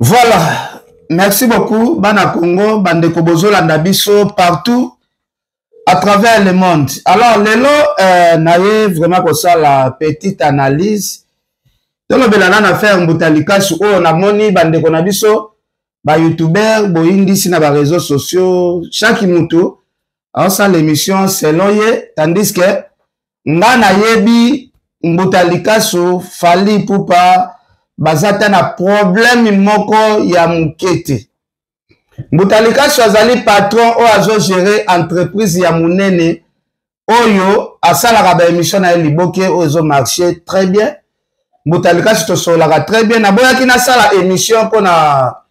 Voilà, merci beaucoup bana Congo, bandeko bozolanda biso partout à travers le monde. Alors lelo naye vraiment kosala petite analyse. Tolobela na affaire Mbuta Likasu oyo namoni bandeko na biso ba youtubeur boyindisi na ba réseaux sociaux, chaque mutu aosala émission selon ye, tandis que nga nayebi Mbuta Likasu, Fally Ipupa baza ta na problème moko ya moke te. Mbuta Likasu azali patron oyo azo gérer entreprise ya monene oyo asalaka ba émission na ye liboke oyo ezo marcher très bien. Mbuta Likasu tosololaka très bien. Naboyaki nasala émission mpona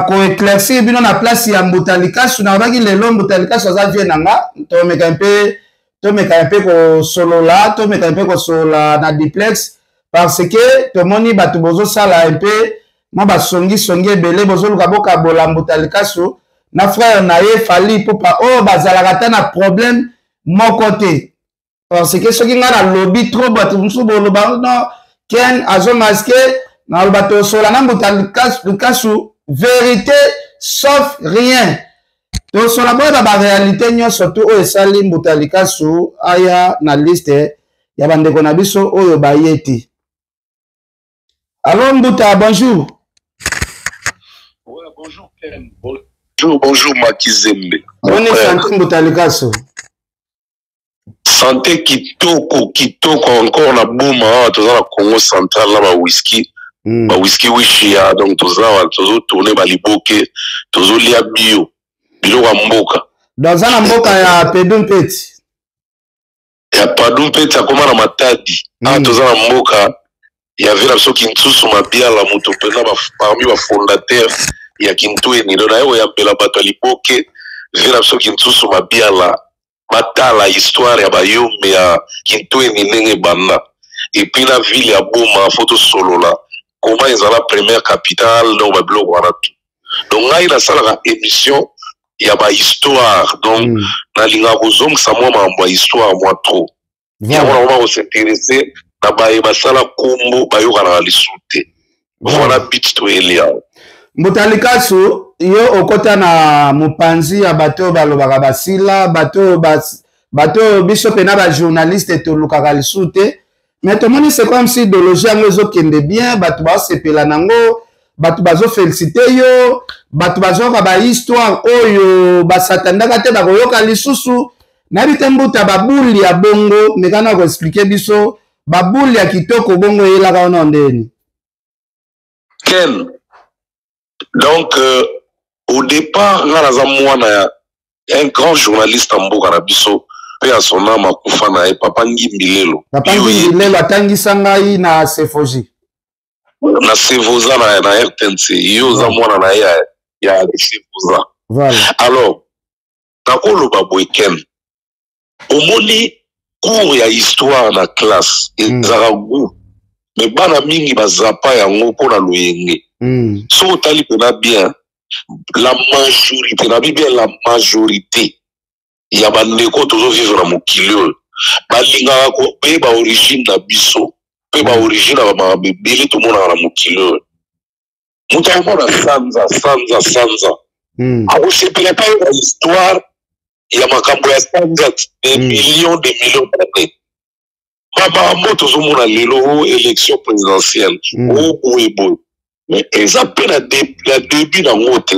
koéclaircir bino na place ya Mbuta Likasu. Nalobaki lelo Mbuta Likasu aza vie na nga, tomeka mpe kosolola, tomeka mpe kosolola na duplex, parce que tomoni bato bozosala mpe mwa basongisongi ebele, bozoluka bokabola Mbuta Likasu na frère na ye Fally Ipupa oyo bazalaka ata na problème moko te. Parce que soki nga nalobi trop, bato mosusu boloba non, Ken azo masque. Naloba tosola na Mbuta Likasu vérité sauf rien, tosola boyeba baréalité nyonso tu oyo esali Mbuta Likasu aya na liste ya bandeko na biso oyo baye te. Allô Mbuta, bonjour. Ouais, bonjour Ken. Bonjour, bonjour Makizembe. Bonne santé Mbuta Likasu. Santé kitoko, kitoko encore na Boma, awa toza na Congo central na ba whisky. Ba whisky wishia, donc toza awa tozo tourner ba liboke, tozo lia bio, biloko ya mboka. Donc za na mboka ya Pedou Mpeti. Ya Padou Mpeti akoma na Matadi. Awa toza na mboka ya vie na biso Kinsusu Mabiala, moto mpenza parmi ba fondateur ya Kintweni. Donc naye koyambela bato ya liboke vie na biso Kinsusu Mabiala, batala histoire ya bayombe ya Kintweni ndenge ebanda. Et puis na ville ya Boma fo tosolola comment ezala première capitale, donc babiloko wana tout. Donc ngai nasalaka émission ya bahistoire, donc nalingaka kozongisa mwa makambo ya histoire mwa trop. Yango nakoma kos'intéresser na baye basala kombo bayokanaka lisusu te. Voilà but toyeli awa. Mbuta Likasu, yo okota na mopanzi ya bato oyo balobaka basila, bato oyo biso mpena bajournaliste tolukaka lisusu te. Mais tomoni c'est comme si idéologie yango ezokende bien, bato baosepela nango, bato bazoféliciter yo, bato bazoyoka bahistoire oyo basatandaka te bakoyoka lisusu. Nayebi te Mbuta, babuli ya bongo, mekana koexpliquer biso babuli ya kitoko bongo eyelaka wana ndeni? Ken, donc au départ nga naza mwana ya un grand journaliste ya mboka na biso mpe ya son âme, akufa na ye, Papa Ngimbi Lelo. Papa Ngimbi Lelo atangisa ngai na Sefoji. Na Sevoza na RTNC. Yo oza mwana na ye ya Sevoza. Voilà. Alors nakoloba boye Ken, omoni cours ya histoire na classe ezalaka goût, mais bana mingi bazapa yango mpona loyenge. Soki otali mpena bien, la majorité, nabi bien la majorité ya bandeko tozovivre na mokili oyo balingaka koyeba origine na biso mpe baorigine ya bamakambo ebele tomonaka na mokili oyo. Moto akomona sanza sanza sanza, akosepela mpe ayeba histoire ya makambo ya sanza de millions de millions d'années. Bamakambo tozomona lelo o élection présidentielle o boye boye, mais eza mpe na début nango te,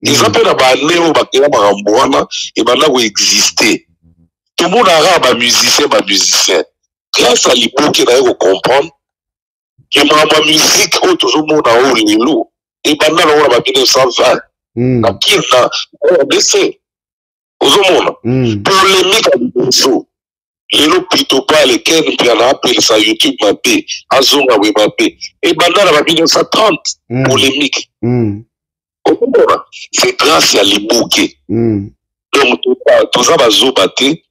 eza mpe na baane oyo bakela makambo wana ebanda koexister. Tomonaka bamusicien, bamusicien grâce à liboke naye kocomprendre ke makambo ya musique oyo tozomona oyo lelo ebanda nango na ba 1920 na Kine, na RDC. Ozomona polémique ya liboso lelo, Pitopale Ken Mpiana apelisa YouTube mabe, azonga boye mabe, ebanda na ba 1930 polémique. Okomona c'est grâce ya liboke. Donc toza bazoba te,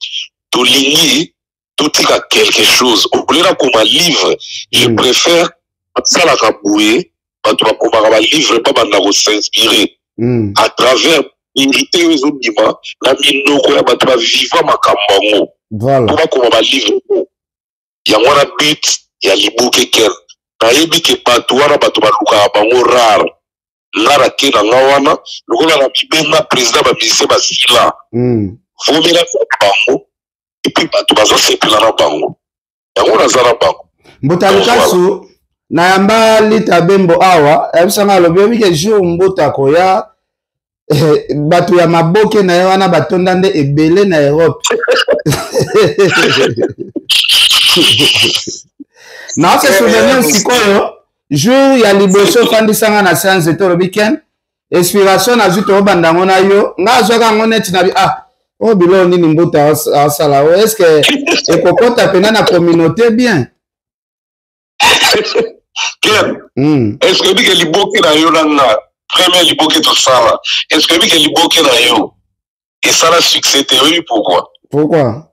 tolingi totika quelque chose. Okoki nakoma livre, je préfère basalaka boye, bato bakomaka balivre babanda kos'inspirer à travers vérité oyo ezobima na minoko ya bato baviva makambo yango, mpo bakoma balivre. Yango wana but ya liboke Ken. Nayebi ke bato wana, bato balukaka bango rare. Nga nake na nga wana lokola na mibenga président, bamusicien basila. Vomela bango, et puis bato bazosepela na bango, yango naza na bango. Mbuta Lukasu, nayamba Lita Bembo awa, ayebisanga, alobi oyebi ke jour Mbuta koya, bato ya maboke na ye wana batonda nde ebele na Europe. Naose souvenir sikoyo, jour ya liboso ofandisanga na séance te, olobi: "Ken, inspiration nazwi, toobanda yango na yo." Nga azwaka yango neti na bi: "Ah, oyo biloko nini Mbuta asala oyo? Est-ce ekokɔta mpena na communauté bien?" Ken, est-ce oyebi ke liboke na yo na nga, premier liboke tosala, est-ce oyebi ke liboke na yo esala succès te? Oyebi pourquoi? Pourquoi?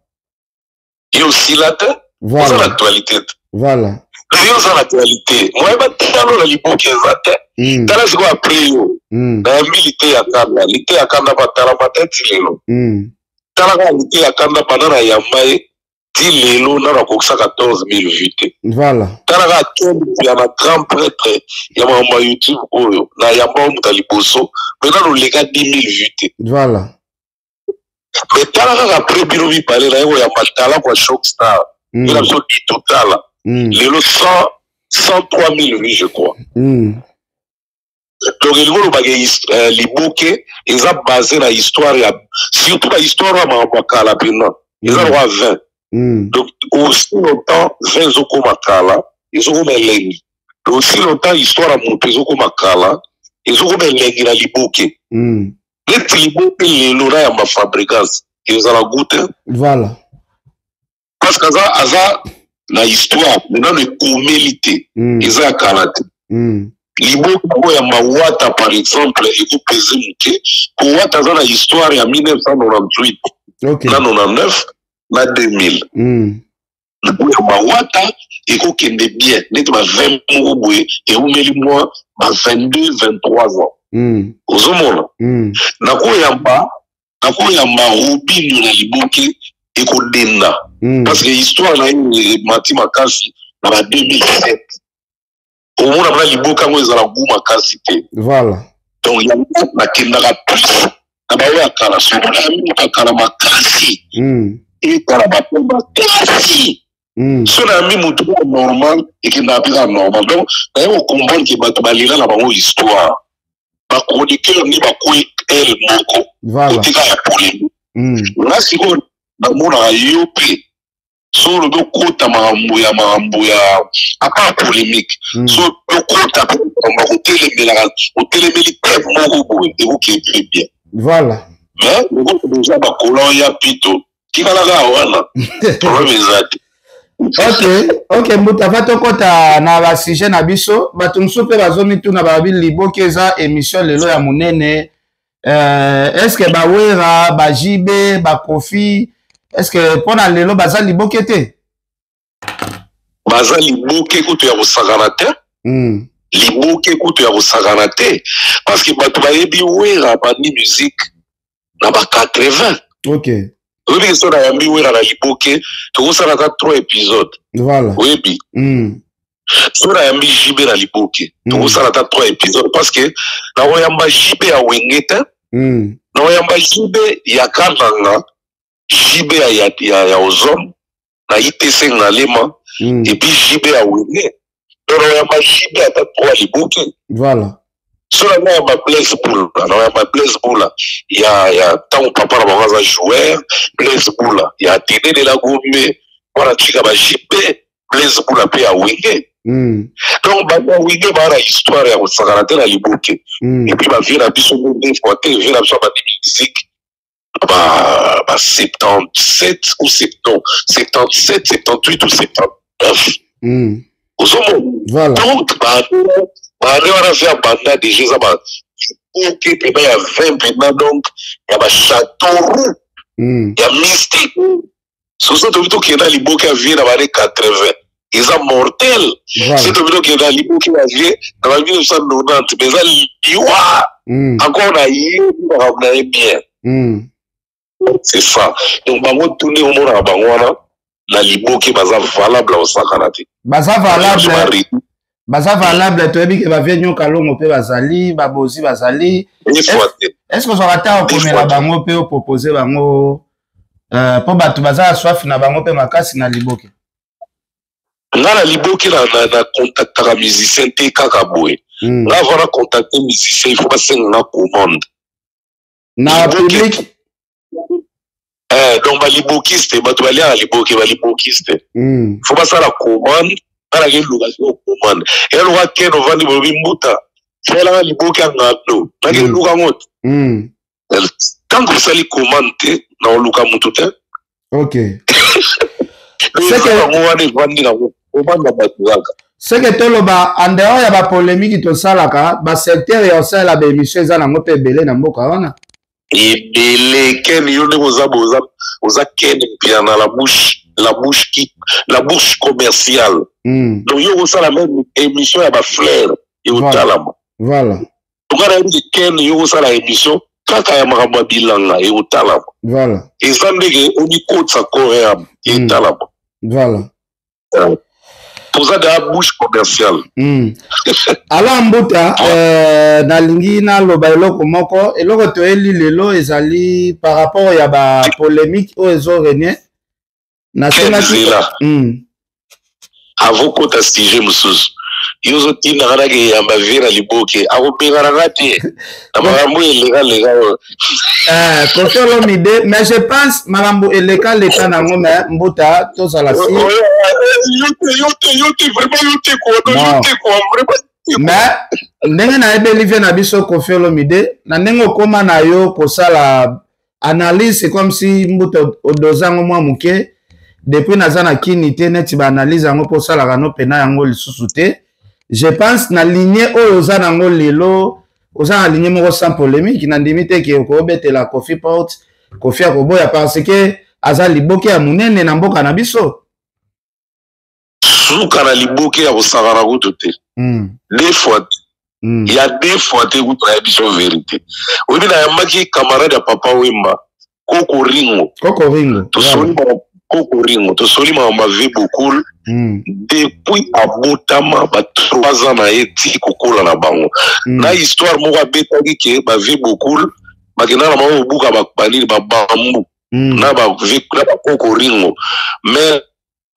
Ye osila te, oza na actualité te. Yo oza na actualité, moye batalo na liboke eza te. Tala sikoyo, après yo nayambi lite ya kanda, lite ya kanda batalama te ti lelo. Tala kaka lite ya kanda, banda na yamba ye ti lelo, nano akokisa 14 000 vues te. Tala kaka Ken ya na grand prêtre ya makambo ya YouTube oyo, na yamba oyo moto ya liboso, me nano oleka 10 000 vues te. Mais tala kaka, après bino mibale, naye koyamba tala kwa Choc Star, ye na biso di totala lelo 100 103 000 vues, je crois. Donc elingi olobaka liboke eza basé na histoire ya, surtout bahistoire ya makambo ya kala mpena, eza lokwa 20. Donc aussi longtemps 20 ezokóma kala, ezokóma elengi. Aussi longtemps histoire ya moto ezokóma kala, ezokóma elengi na liboke. Neti liboke lelo nayamba Fabregas, ezala goût te. Parce que aza na histoire, mais nano ekomeli te. Eza ya kala te. Liboke oyo ya Mawata, par exemple, ekopese moke po Wata aza na histoire ya 1998 na 99 na 2000. Oyo ya Mawata ekokende bien neti ba 20 moko boye, eumeli mwa ba 22 23 ans. Ozomona, nakoyamba Robinio na liboke, ekodenda. Parce que histoire na ye emati makasi na ba 2007. Omona mpona liboke yango ezala gu makasi te. Donc yango nakendaka plus na baoyo ya kala. Soki na moto akala makasi, etala bato makasi. So nayambi motu kaka normal, ekendaka mpe kaka normal. Donc naye kocomprendre ke bato balela na bango histoire, bachroniqueur nde bakwei ele moko. Kotika ya polémique. Nga sikoyo namonaka yo mpe, so olobi okota makambo ya à part polémique, so okota mpe makambo ya kotelemelaka, otelemeli te moko boye, ekoki très bien. Mais lokola déjà bakola ya pito, tikala kaka wana, problème eza te. Ok, Mbuta, fa tokɔta na basujet na biso. Bato mosusu mpe bazomituna, balobi liboki eza émission lelo ya monene. Est ce que bawera, baJB, baKofi, est ce que mpo na lelo baza liboke te? Baza liboke kutu ya kosakana te. Liboke kutu ya kosakana te, parce que bato bayebi Wera bandi musique na ba 80. Oyebi ke so nayambi Wera na liboke, tokosala ata 3 épisode. Oyebi, so nayambi JB na liboke, tokosala ata 3 épisode, parce que nakoyamba JB ya Wenge te. Nakoyamba JB ya Kananga, JB ya Ozone na ITC Ngalema, et puis JB ya Wenge. Donc nakoyamba JB ata 3 liboke. So na nayamba Blaise Bula, nakoyamba Blaise Bula ya ntango papa na bango aza joueur, Blaise Bula ya Athénée de la Gombe wana, tika ba JB, Blaise Bula mpe ya Wenge. Donc bato ya Wenge baa na histoire ya kosakana te na liboke. Et puis bavieux na biso nde fois te, vieux na biso bandi musique ba 77 ou 70, 77, 78 ou 79. Ozomona? Donc bane wana fe ya banda déjà eza baoke mpena ya 20 mpena, donc ya bachâteau ya mystique. Soso tobi tokende na liboke ya vieux na bane 80, eza mortel. Si tobi tokende na liboke ya vieux na ba 1990, mais eza liwa. Encore nayebi makambo na ye bien. C'est ça. Donc bango tuni, omonaka bango wana na liboke baza valable, osakana te. Baza valable. Baza valable, toyebi ke bavieux Nyoka Longo mpe bazali, babozi bazali. Est ce que ozwaka ntango okomela bango mpe opropose bango, mpo bato baza ya soif na bango mpe makasi na liboke? Nga na liboke na contactaka musicien te kaka boye. Nga avant na contacte musicien, il faut basenga nga commande. Na public. Donc balibokiste, bato baliaka liboke, balibokiste, faut basala commande. Nga nake luka siko commande, eya loka ken ovandi, bolobi mbuta salelanga liboke ya ngando, nake luka ngo te. Tant que osali commande te, na oluka motu te. Yango wana evandi nango commande na bato kaka. Seke toloba, en dehors ya bapolémique tosalaka, basecteur ya kosalela baémission eza nango mpe ebele na mboka wana. Ebele, Ken. Yo ndenge oza boye, oza Ken Mpiana, la bouche qui la bouche commerciale. Donc yo okosala même émission ya bafleur, ekotalama. Nga nayebi ke Ken, yo okosala émission kaka ya makambo ya bilanga, ekotalama. Eza ndenge onikotisa corps âme, etalama. Toza deya bouche commerciale. Alors mbuta, nalingi naloba eloko moko. Eloko toyeli lelo ezali par rapport ya bapolémique oyo ezorégner. Nasengaki Nzela. Avokota sujet mosusu, yo ozotindaka nake eyamba vieux na liboke, akobenganaka te na makambo elekaleka oyo. Koffi Olomide, mais je pense makambo elekaleka nango, mais mbuta, tozala si Yo te, yo te, yo te, vraiment yo te quoi, yo te quoi, vraiment. Mais ndenge nayebeli vieux na biso Koffi Olomide, na ndenge okóma na yo kosala analyse, c'est comme si mbuta odoza yango mwa moke. Depuis naza na kini te, neti baanalyse yango mpo osalaka no pena yango lisusu te. Je pense na ligne oyo oza nango lelo, oza na ligne moko sans polémique. Nandimi te ke okobetela Koffi porte, Koffi akoboya, parce que aza liboke ya monene na mboka na biso. Suka na liboke ya kosakana kutu te. Deux fois te. Ya deux fois te kutu, nayebi biso vérité. Oyebi, nayambaki camarade ya Papa Wemba, Koko Ringo. Koko Ringo. Tosoli Koko Ringo, tosoli makambo ave Bokul. Depuis abotama ba 3 ans na ye ti kokola na bango. Na histoire moko abetaki ke bavieux Bokul bakendaka na bango kobuka banini, babambu. Na bakoko Ringo, mais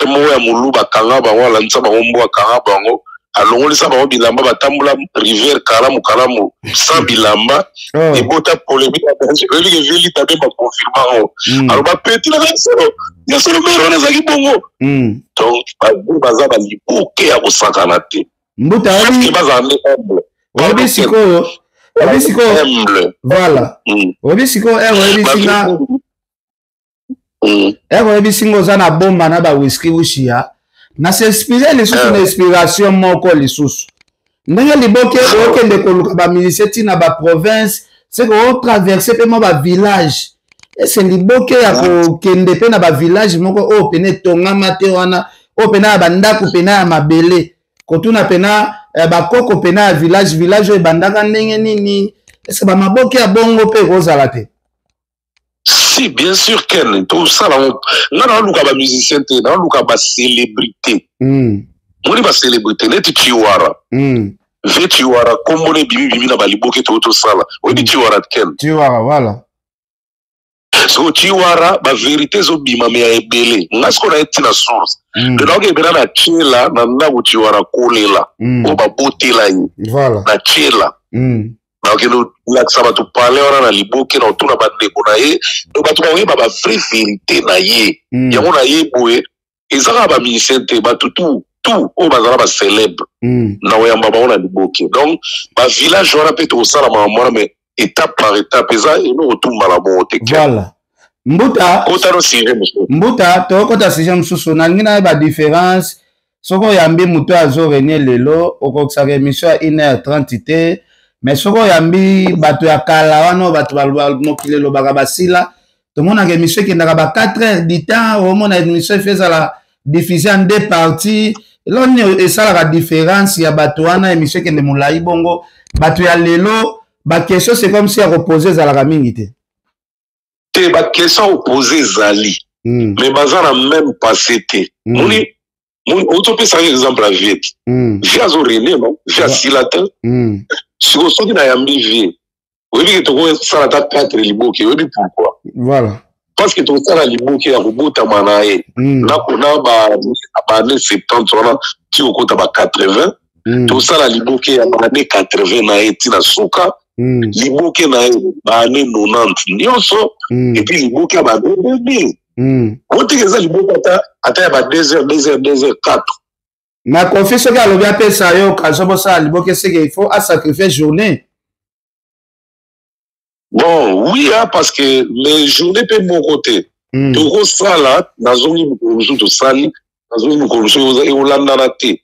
moko ya moluba akanga bango, alandisa bango mbo, akanga bango, alongolisa bango bilamba, batambola rivière kalamu kalamu sans bilamba. Ebota polémique. Oyebi ke vieux Lita mpe baconfirme yango. Aloba peti naka solo ya solo, mare wana ezalaki bongo. Donc bato baza baliboke ya kosakana te. Mbuta. Bazala nde humble. Oyebi sikoyo, oyebi sikoyo, voilà, oyebi sikoyo ere oyebisi nga, ere oyebisi nga oza na bomba na bawiski wishia, na s'inspire lisusu na inspiration moko lisusu. Ndenge liboke okende koluka bamusicien ntina baprovince, seke otraverse mpe mwa bavillage. Ese liboke ya kokende mpe na bavillage moko oyo pene etongama te wana, oyo pena ya bandako pena ya mabele, kotuna pena bakoko pena ya village, village oyo ebandaka ndenge nini, ese bamaboke ya bongo mpe ekozala te? Si, bien sûr, Ken, tosala ngo. Nga naoluka bamusicien te, naoluka bacélébrité. Moni bacélébrité neti Chiwara. Ve Chiwara, kombo na ebimi bimi na baliboke to tosala. Oyebi Chiwara, Ken? Chiwara, voilà. Siko Chiwara, bavérité ezobima me ya ebele. Nga sikoyo naye ntina source. Donc naoki ebela na tiela na ndako Chiwara kolela. Oyo babotela ye. Na tiela. Nakokende kolakisa bato pale wana na liboke, na otuna bandeko na ye. Donc bato bakoyeba bavrai vérité na ye. Yango na ye boye, eza kaka bamusicien te, bato tout tout oyo bazala bacélèbre, na koyamba bango na liboke. Donc bavillage wana mpe tokosala makambo wana, mais étape par étape, eza eloko tumbala bongo te. Voilà, mbuta. Kotano sujet mosusu. Mbuta, tokota sujet mosusu. Nalingi nayeba différence. Soki oyambi moto azorégner lelo, okokisaka émission ya 1 heure 30 te, mais soki oyambi bato ya kala wana, oyo bato mokili elobaka basila, tomonaka émission ekendaka ba 4 heures du temps. Omona émission efe ezala diffusé en deux parties. Eloko nini esalaka différence ya bato wana, émission ekende molai bongo, bato ya lelo baquestion c'est comme si ya kopose ezalaka mingi te? Te, baquestion opose ezali, mais baza na même passé te. Moni. Otopesaka exemple ya vie te. Vie azo rene no vie asila te. Sikoyo soki nayambi vie, oyebi ke tokosala ata 4 liboke. Oyebi pourquoi? Voilà. Parce que tokosala liboke ya kobotama na ye na baannée 70 wana ti okota ba 80. Tosala liboke ya baannée 80 na ye ti na suka, liboke na ye baannée 90 nyonso, et puis liboke ya ba 2000. Otika eza liboke ata ya ba 2 heures, 2 heures, 2 heures, 4. Na Kofi, soki alobi apesa yo occasion bosala liboke, seke il faut asacrifier journée. Bon, oui, hein, parce que les journée mpe moko te. Tokosala, nazongi mokolo mosusu, tosali, nazongi mokolo mosusu, ekolandana te.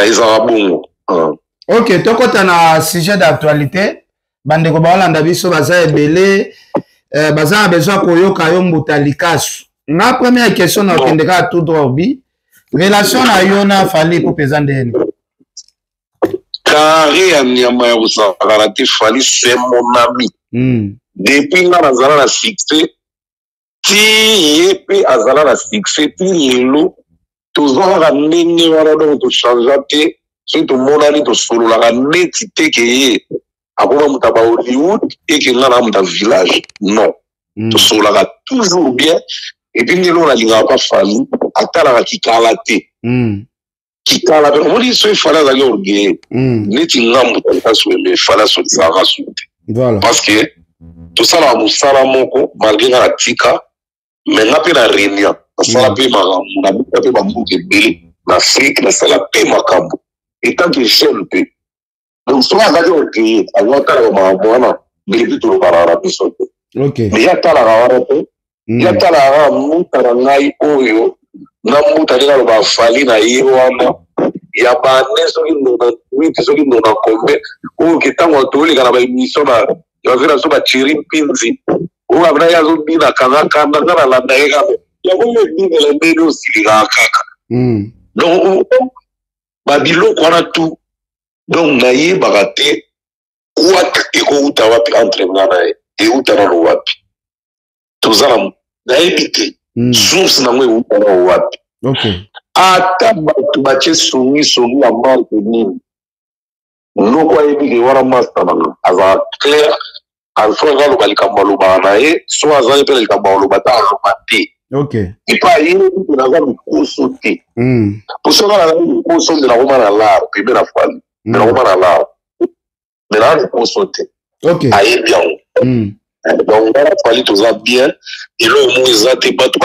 Ezalaka bongo. Ok, tokɔta na sujet d'actualité. Bandeko baolanda biso baza ebele, baza na besoin koyoka yo, Mbuta Likasu. Na première question na okende kaka tout droit obi relation na yo na Fally Ipupa eza ndeni? Carré ya nyama ya kosakana te. Fally, c'est mon ami. Depuis nga nazala na succès ti ye mpe azala na succès ti lelo, toza kaka ndenge wana. Donc tochangea te. Soki tomonani, tosololaka neti te ke ye akoma moto ya bahollywood eke nga na moto ya village. Non, tosololaka toujours bien. Et puis ndenge nalingaka pa Fally, atalaka kikala te. Kikala mpe omoni, soki Fally azalaki orgueil neti nga moto alika mais Fally asolisaka su te. Parce que tosalaka mosala moko, malgré nga natika, mais nga mpe na réunion nasala mpe makambo, nabika mpe bamboka ebele na Afrique, nasala mpe makambo etant que jeune mpe. Donc soki azalaki orgueil, alingi atalaka makambo wana, mbele mpe tolobaka na biso te. Mais ye atalaka wana te. Ye atalaka kaka mbuta na ngai oyo na mbuta, ndenge aloba Fally na ye wana ya bane, soki 98, soki nona combien, oyo ke ntango toleka na baémission na bavi na biso, bacheri mpinzi oyo abina ye azobina kanga kanda, nga nalanda ye kaka yango, yo ebinela ndenge osilikaka kaka. Donc babiloko wana tu, donc nayebaka te kwak ekouta wapi entre nga na ye, euta nano wapi. Toza na nayebi te source nango euta nano wapi. Ata bato batie songisongi ya marke nini, noko ayebi ke wana master nanga azala clair. So aza aloba likambo, alobaka na ye. So azali mpe na likambo aloba te, aloba te. Epa ayebi ke naza mikoso te. Po soki nazali mikoso nde nakoma na lar pembe na Fally, nde nakoma na lar, mais naza mikoso te. Ayebi yango. Donc nga na Fally toza bien, eloko moko eza te. Bato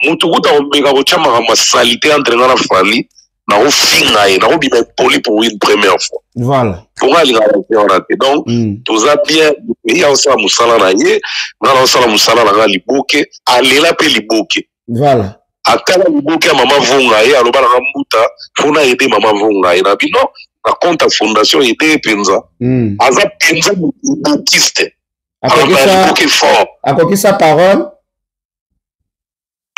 motu kuta komeka kotya makambo ya saleté entre nga na Fally, nakofinga ye, nakobima impoli pour une première fois. Mpo nga alingaka te wana te. Donc toza bien. Ye aosala mosala na ye, nga naosala mosala na nga. Liboke alela mpe liboke. Atala liboke ya mama Vonga, ye aloba nanga: "Mbuta, mpona aide mama Vonga." Ye na bino na compte ya fondation, aide ye mpenza. Aza mpenza bokiste. Liboke fort. Akokisa parole.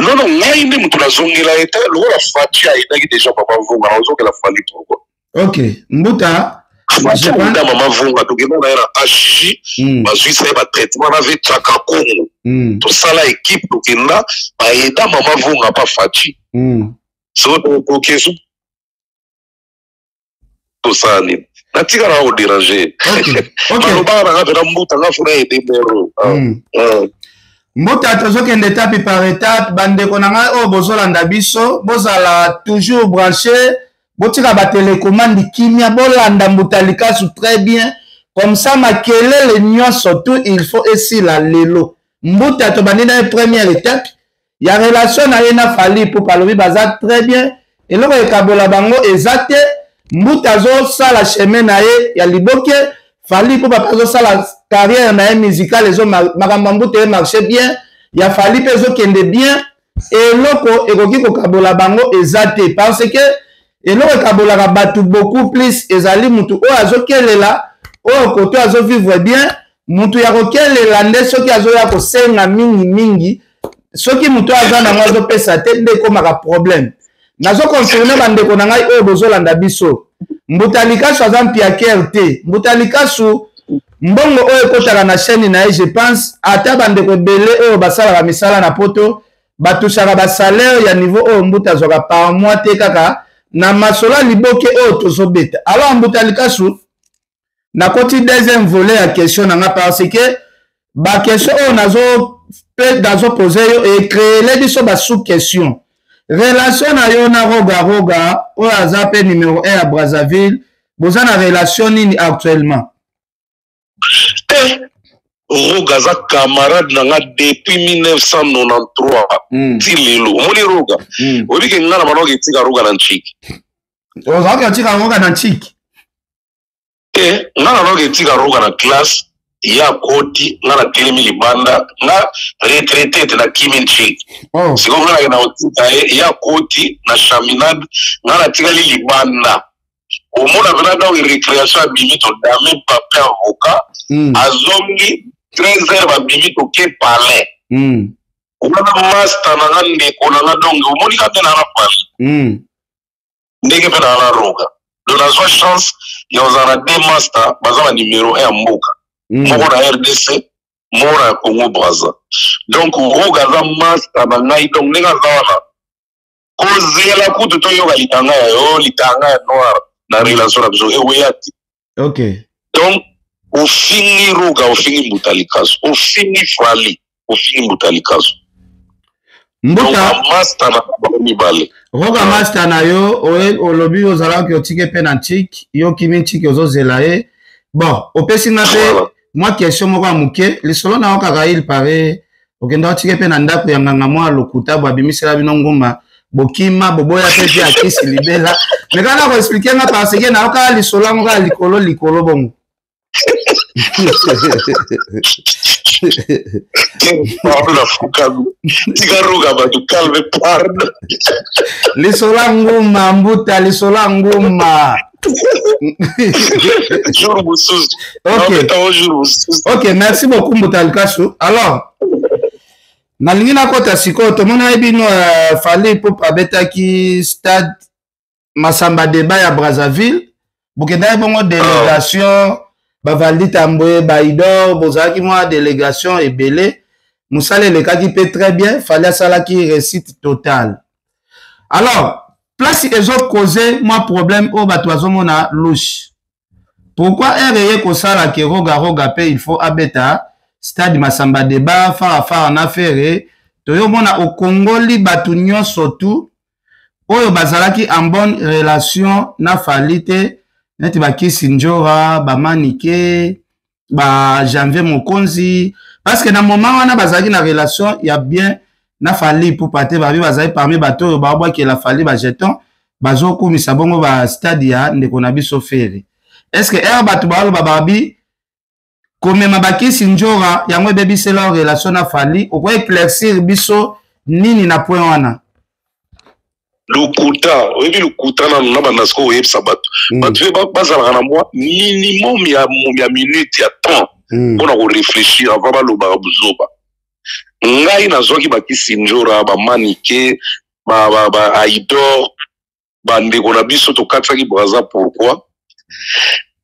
Non, non, ngai nde moto nazongela ye te. Lokola Fati ayedaki déjà mama Vonga, nazongela Fally pourquoi? Ok, Mbuta. Fati mama Vonga, tokenda na ye na HJ, bazwisa ye batraitement na ve Tiaka Kongo. Tosala équipe, tokenda bayeda mama Vonga pa Fati. So tokesu, tosala nini? Natikala kodéranger, balobaka nanga mpena: "Mbuta, nga funa ede mero." Mbuta, tozokende étape par étape. Bandeko na ngai oyo bozolanda biso, bozala toujours branché, botika batélécommande kimia, bolanda Mbuta Likasu très bien. Comme ça makelele nyonso tout il faut esila lelo. Mbuta, tobandi na ye première étape ya relation na ye na Fally Ipupa. Alobi baza très bien, eloko ekabola bango eza te. Mbuta azosala chemin na ye ya liboke, Fally Ipupa mpe azosala carrière na ye musicale. Ezo makambo ya Mbuta emarche bien, ya Fally mpe ezokende bien. Eloko ekoki kokabola bango eza te, parce que eloko ekabolaka bato beaucoup plus ezali mutu oyo azokelela, oyo koto azovivre bien. Mutu ya kokelela nde soki azoya kosenga mingimingi, soki moto aza nango azopesa te, nde ekomaka problème. Nazoconfirmer, bandeko na ngai oyo bozolanda biso, Mbuta Likasu aza mpiakere te. Mbuta Likasu, mbongo oyo ekotaka na chaîne na ye, je pense ata bandeko ebele oyo basalaka misala na Poto. Batusaka basalaire ya niveau oyo Mbuta azwaka par mois te, kaka na masolo ya liboke oyo tozobeta. Alors Mbuta Likasu, nakoti deuxième volet ya question na nga, parce que baquestion oyo nazo mpe nazopose yo ecréele biso basous question. Relation na yo na Roga Roga oyo aza mpe numéro 1 ya Brazzaville, boza na relation nini actuellement? Te, Roga aza camarade na nga depuis 1993 ti lelo. Omoni Roga, oyebi ke nga na banoko etika Roga na Ntshiki. Ozalaki otika Roga na Ntshiki? Te, nga na banoko etika Roga na classe ye akoti, nga natelemi libanda, nga retraité te, nakimi Ntshiki. Sikoyo nga nakenda kotika ye, ye akoti na chaminade, nga natikali libanda. Omona mpena donc récréation, abimi, todame pape avocat, azongi 13 heures, babimi, toke palais. Wana master na nga, ndeko na nga, donc omoni ka mpe na na palais, ndenge mpe na na Roga. Donc nazwa chance ya kozala na deux master baza ba numéro 1 ya mboka, moko na RDC, moko na Congo Braza. Donc Roga aza master na ngai. Donc ndenge aza wana, kozela kutu toyoka litanga ya yo, litanga ya noir na relation na biso ekoya te. Donc ofingi Roga, ofingi Mbuta Likasu, ofingi Fally, ofingi Mbuta Likasu. Mbuta. Master na bango mibale. Roga master na yo, olobi ozalaki otike mpe na Ntiki, yo kimi Ntiki, ozozela ye. Bon, opesi nga mpe mwa question moko ya moke. Lisolo na yo kaka, il paraît okenda otike mpe na ndako ya nganga mwa lokuta bo abimisela bino nguma, bokima, boboya mpe mpe akisi libela. Me kaka na koexpliquer nga, parce que nayo kaka lisolo yango kaka likolo likolo bongo. Pardon, nafukami, tika Roga bato calme, pardon. Lisolo ya nguma, Mbuta, lisolo ya nguma. Jour mosusu. Ok. Jour mosusu. Ok, merci beaucoup, Mbuta Likasu. Alors nalingi nakota sikoyo, tomona ye bino, Fally Ipupa abetaki stade Masamba Débat ya Brazzaville, bokendaki bongo délégation, bavaldi Tambwe, baidor, bozalaki mwa délégation ebele. Mosala elekaki mpe très bien, Fally asalaki réussite totale. Alors place ezocause mwa problème oyo bato bazomona louche, pourquoi ere ye kosala ke Roga Roga mpe il faut abeta stade Masamba Débat fara fara na Ferre? Toyomona okongoli bato nyonso tu oyo bazalaki en bonne relation na Fally te, neti bakisi Njora, bamanike, ba Janvier Mokonzi, parce que na moment wana bazalaki na relation ya bien na Fally Ipupa te. Babi bazali parmi bato oyo babwakela Fally bajeton, bazokumisa bongo bastade ya ndeko na biso Ferre. Est ce que ere bato baloba babi komema bakisi Njora yango ebebisela relation na Fally, oko éclaircir biso nini na point wana? Lokuta, oyebi lokuta nanu na banda. Sikoyo oyebisa bato, bato mpe bazalaka na mwa minimum ya minute ya temps mpona koréfléchir avant balobaka buzoba. Ngai nazwaki bakisi Njora, bamanike, ba aidor, bandeko na biso, tokatisaki Braza. Pourquoi?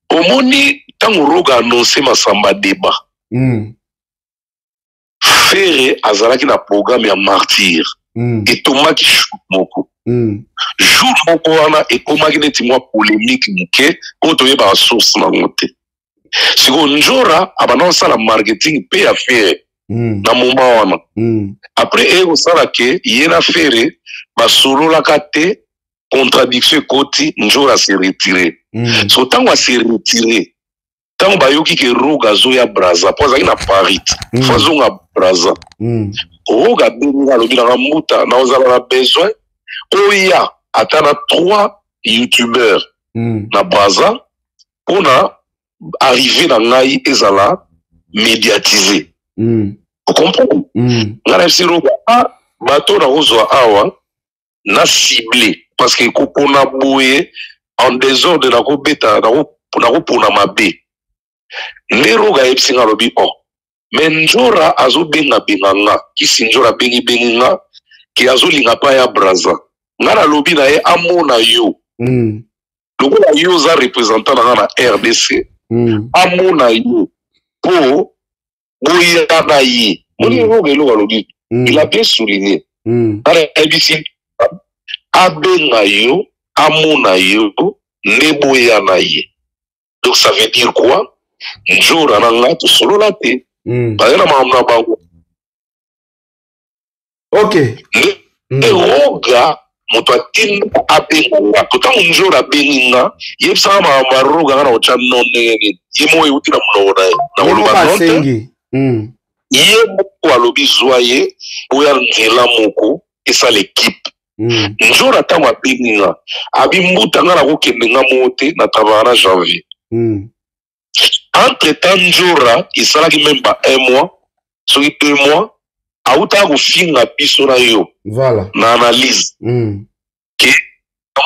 Omoni ntango Roga annonce Masamba Débat, Ferre azalaki na programme ya Martyr, etomaki jour moko. Jour moko wana ekomaki neti mwa polémique moke oyo toyebaka source nango te. Sikoyo Njora abanda kosala marketing mpe ya Ferre na moment wana. Après eye kosala ke ye na Ferre basololaka te, contradiction ekoti, Njora se retire. So ntango ase retire, ntango bayoki ke Roga azoya Braza, mpo azalaki na Paris te, fo azonga Braza, Roga abengi, alobi nanga: "Mbuta, naozala na besoin oya ata na trois youtubeur na Braza mpona arrivé na ngai ezala médiatisé." Ocomprendre? Ngai nayebisi Roga: "A bato nakozwa awa na ciblé, parce que kopona boye en désordre, nakobeta, nakopona mabe." Nde Roga ayebisi nga, alobi: "Oh, mais Njora azobengabenga nga, kisi Njora abengibengi nga ke azolinga mpa ya Braza. Nga nalobi na ye amona yo, lokola yo oza représentant na nga na RDC, amona yo mpo boya na ye." Moni, Roga eloko alobi, il a bien souligné. Nayebisi abenga yo, amona yo, nde boya na ye. Donc ça veut dire quoi? Njora na nga tosolola te. Baye na makambo na bango. Ok. Roga moto atinda abenga nga. To ntango Njora abengi nga, yebisaka makambo ya Roga, nga na kotya no ndenge nini? Ye moko euti na monoko na ye. Nakoloba non te. Ye moko alobi zwa ye, oya nzela moko, esala équipe. Nzora ntango abengi nga, abi mbuta, nga nakokende nga moko te, na travaillaka na Janvier. Entre temps Nzora esalaki même ba un mois, soki 2 mois, autaka kofinga biso na yo. Na analyse ke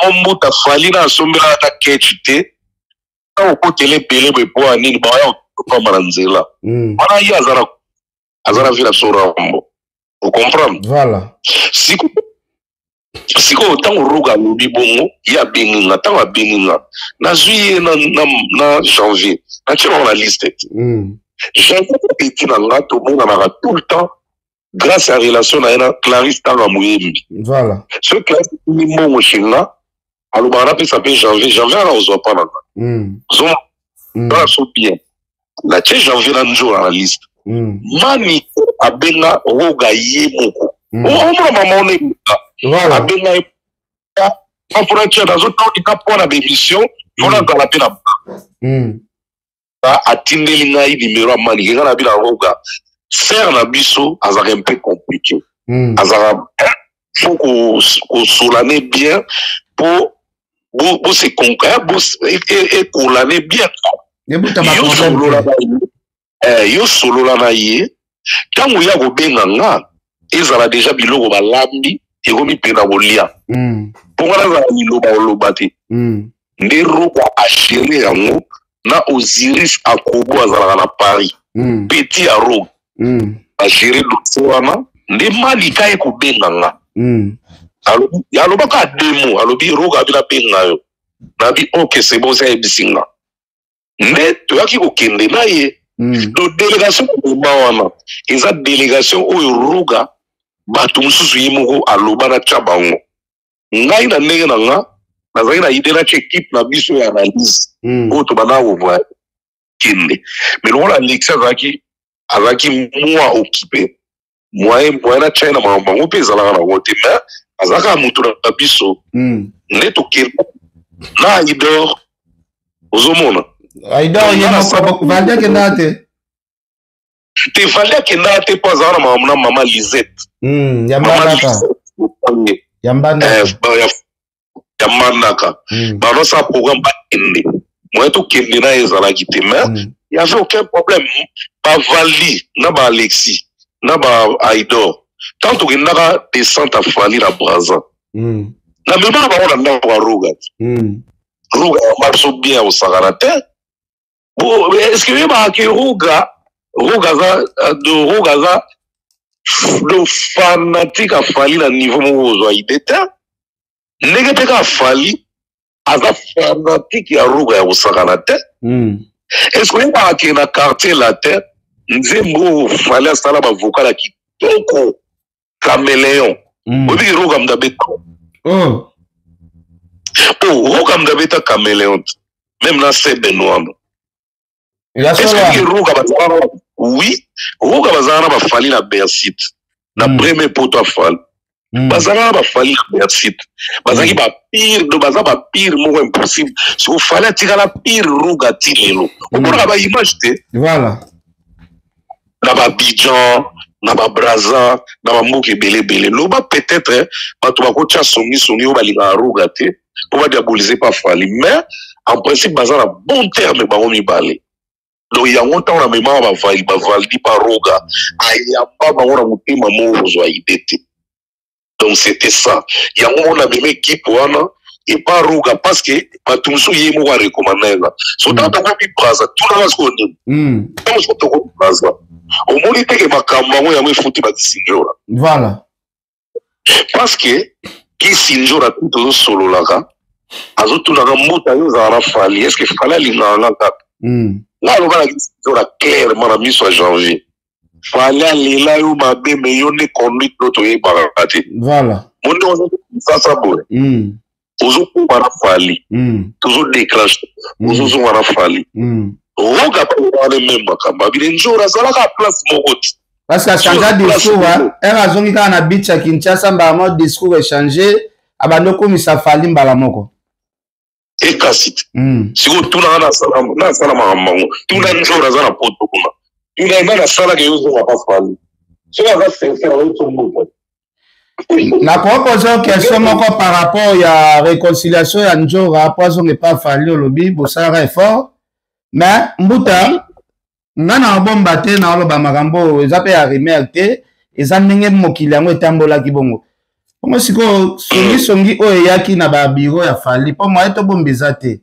yango mbuta Fally na asombelaka ata ketch te, ntango okotela ebele boye po ya nini baya kokamba na nzela wana. Ye aza na vi na biso Rambo, ocomprendre? Voilà. Sikoyo ntango Roga alobi bongo, ye abengi nga. Ntango abengi nga, nazwi ye na Janvier, natie bango na liste te. Janvier petit na nga, tomonanaka tout le temps grâce à relation na ye na Clarisse. Ntango amoyembi, soki Clarisse ni mbongo chez nga, alobaka napesa mpe Janvier. Janvier aka kozwa mpa na nga. Ozomona so bien, natie Janvier na Nzola na liste. Mani abenga Roga ye moko. Omona mama ona ebuka. Abenga ye mpona tia nazotondika mpo na bémission, mpona azala mpe na atindeli ngai numéro ya Manike. Ngai na bina Roga, frère na biso azalaka un peu compliqué. Azalaka, faut kosolane bien mpo bose ekolane bien. Yo solola na ye ntango ye akobenga nga, ezala déjà biloko balambi, ekomi mpena kolia, mpo nga nazala liloba oloba te. Nde Roga agérer yango na Osiris Akobo, azalaka na Paris, petit ya Roga. Agérer dossier wana, nde Malika ye kobenga nga. Alobaka deux mots, alobi Roga abi nabenga yo. Nabi ok, c'est bon. Ayebisi nga, nde toyaki kokende na ye. Donc délégation koboma wana eza délégation oyo Roga, bato mosusu ye moko aloba na tia bango. Ngai na ndenge na nga, nazalaki na idée natia équipe na biso ya analyse oyo tobanda kovoya kende, mais lokola Alexi azalaki mwa occupé, moyen natia ye na makambo bango mpe ezalaka nango te, mais azalaka moto na biso. Nde tokende na Aidor, ozomona. Aidor ye moko, Valdi akendaka te? Te, Valdi akendaka te mpo azalaka na makambo na mama Lisette. Ya Mbandaka, ya Mbandaka. Ya Mbandaka. Banosala programme, bakende, moyen tokende na ye ezalaki te, mais y avait aucun problème. Bavaldi na baAlexis na baAidor, tant tokendaka descente a Fally na Braza, na memaka bango na ndako ya Roga. Roga yamba biso bien ya kosakana te. Bon, est ce que oyebaka ke Roga aza do fanatique a Fally na niveau moko ozwa idée te, ndenge mpe kaka Fally aza fanatique ya Roga ya kosakana te. Est ce que oyebaka ke na Quartier Latin, nzembo oyo Fally asala bavocal ya kitoko, Caméléon, oyebiki Roga mutu abeta? Oh. Oh, Roga mutu abeta Caméléon te, même na seben wana. Est-ce que Roga bazalaka? Oui, Roga bazalaka na baFally na Bercy na premier poto aFally. Bazalaka na baFally na Bercy, bazalaki bapire do, baza bapire moko impossible. Siko Fally atikala pire Roga ti lelo, omonaka baimage te. Na baAbidjan, na baBraza, na bamboka ebele ebele. Loba peut-être bato bakotya songisongi oyo balingaka Roga te mpo badiaboliser pa Fally, mais en principe baza na bon terme bango mibale. Donc yango ntango na memaka bavali, bavaldi pa Roga ayamba bango na motema moko kozwa idée te. Donc c'était ça. Yango moko na mema équipe wana epa Roga, parce que bato mosusu ye moko arecommanda nga. So ntango tokomi Braza, tunanga sikoyo nini? Ntango sikoyo tokomi Braza, omoni teke makambo yango efuti bakisinjora. Parce que Kisinjora tu tozosololaka, azotunaka mbuta: yo ozala na Fally, est ce que Fally alingaka nga kaka? Nga aloba na Kisinjora clairement na miso ya Janvier. Fally alela yo mabe, mais yo nde conduite no toyebaka te. Voilà. Monde sasa boye. Ozokoma na Fally. Tozo déclenche. Ozozonga na Fally. Roga wana même makambo abile nzora azalaka place moko te. Parce que achangea discours, ere azongi kaka na beach ya Kinshasa, mbala moko discours échange, abandi okomisa Fally mbala moko. Ekasi te. Sikoyo tuna nga nasala makambo yango, tuna nzora aza na poto kuna, tuna nga nasalaka yo ozonga pa Fally soki aza sincere aotombuka. Nakoki question moko par rapport ya réconciliation ya Njora po azonga epa Fally. Olobi bosalaka effort, mais mbuta, nga na obomba te, na oloba makambo oyo eza mpe ya rumeur te, eza ndenge mokili yango etambolaki bongo bongo. Sikoyo songisongi oyo eyaki na babiro ya Fally, mpo moye tobomba eza te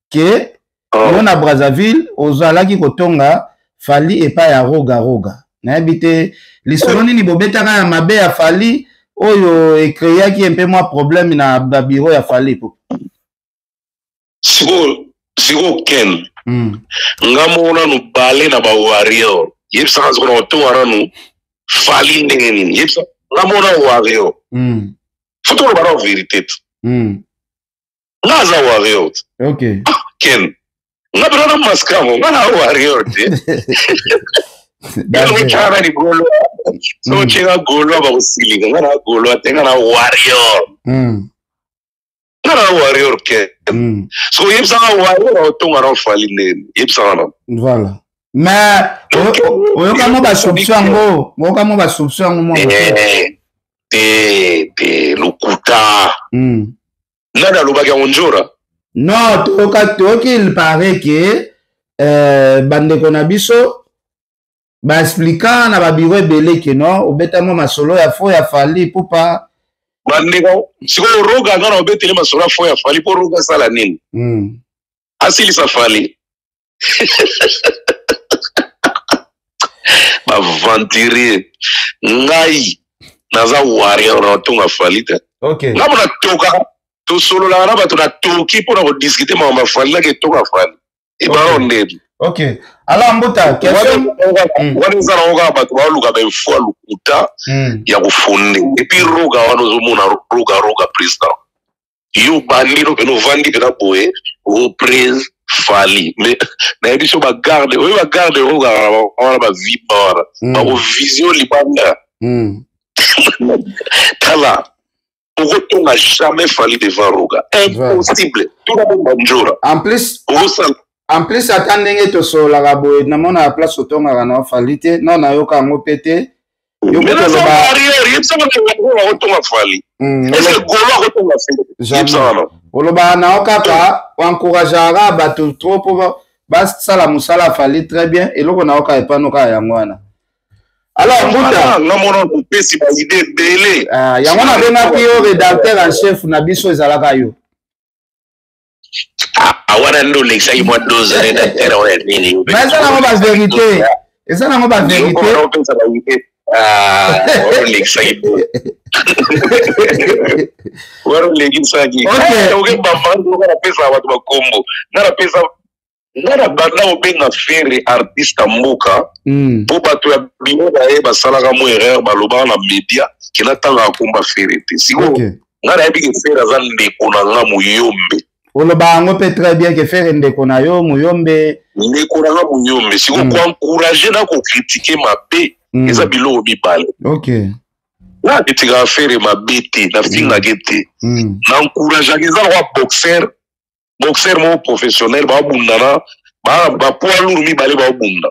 ke yo na Brazzaville ozalaki kotonga Fally epai ya Roga Roga. Nayebi te lisolo nini bobetaka ya mabe ya Fally oyo ecréaki mpe mwa problème na babiro ya Fally po. Sikoyo Ken, nga moko nanu bale na bawarrior, yebisaka sikoyo na kotonga nanu Fally ndenge nini? Yebisa nga moko na warrior. Faut toloba na vérité te. Nga aza warrior te. Ah, Ken, nga mpena na masque yango, nga na warrior te. Otyaka nani golo so otyeka golo bakosilika. Nga na golo te, nga na warrior. Nga na warrior, Ken. So oyebisaka warrior aotonga na Fally ndeni? Yebisaka na. Voilà, mais oyoka mo basoupçon yango, oyoka mo basoupçon yango mwa. Te te, lokuta. Nani alobaki yango? Njora? Non, toyoka, toyoki, il paraît ke bandeko na biso baexplika na babiro ebele ke non, obeta mwa masolo ya fo ya Fally Pupa. Bandeko, sikoyo Roga nga na obeteli masolo ya fo ya Fally mpo Roga asala nini? Asilisa Fally. Baaventurier. Ngai naza warrior, na otonga Fally te. Nga mpo natoka, tosololaka na bato, natoki mpona kodiscuter makambo ya Fally, nake etonga Fally ebaro ndeni. Ok, alors mbuta, question. Wana eza nango kaka bato baoluka bainfo ya lokuta ya kofonde. Et puis Roga wana, ozomona Roga, Roga président, yo bandi no pene ovandi mpena boye reprise Fally, mais nayebi so bagarde oyo, bagarde Roga wana, bavimba wana, bakovisio libanda. Tala, okotonga jamais Fally devant Roga, impossible. Tuna bo banjora. En plus, okosala. En plus, ata ndenge tosololaka boye, namona place otongaka na Fally te. Non, nayoka yango mpe te. Yebisaka akotonga Fally, est-ce golo akotonga Fally? Yebisaka no. Olobaka nao kaka oencourageaka bato trop mpo basala mosala Fally très bien. Eloko nayoka epano kaka yango wana. Alors mbuta, nga mona kopesi baidées ebele. Yango nabengaki yo rédacteur en chef na biso, ezalaka yo. Wana nde olekisaki mwa dose rédacteur oyo nini? Mais eza nango bavérité, eza nango bavérité. Opesa baidées, olekisaki wana, olekisaki. Oke bamba, napesaka bato bakombo. Nga napesa, nga na banda kobenga Ferre artiste ya mboka, mpo bato ya bino na ye basalaka mo erreur, balobaka na média ke natangaka komba Ferre te. Sikoyo nga nayebi ke Ferre aza ndeko na nga moyombe. Oloba yango mpe très bien ke Ferre ndeko na yo moyombe. Ndeko na nga moyombe. Sikoyo koencourager na kocritiquer mabe eza biloko mibale. Nga kritikaka Ferre mabe te, nafingaki te, na encourageaka. Eza lokwa boxer, boxer moko professionnel, baobundana bapoids lourd mibale, baobunda.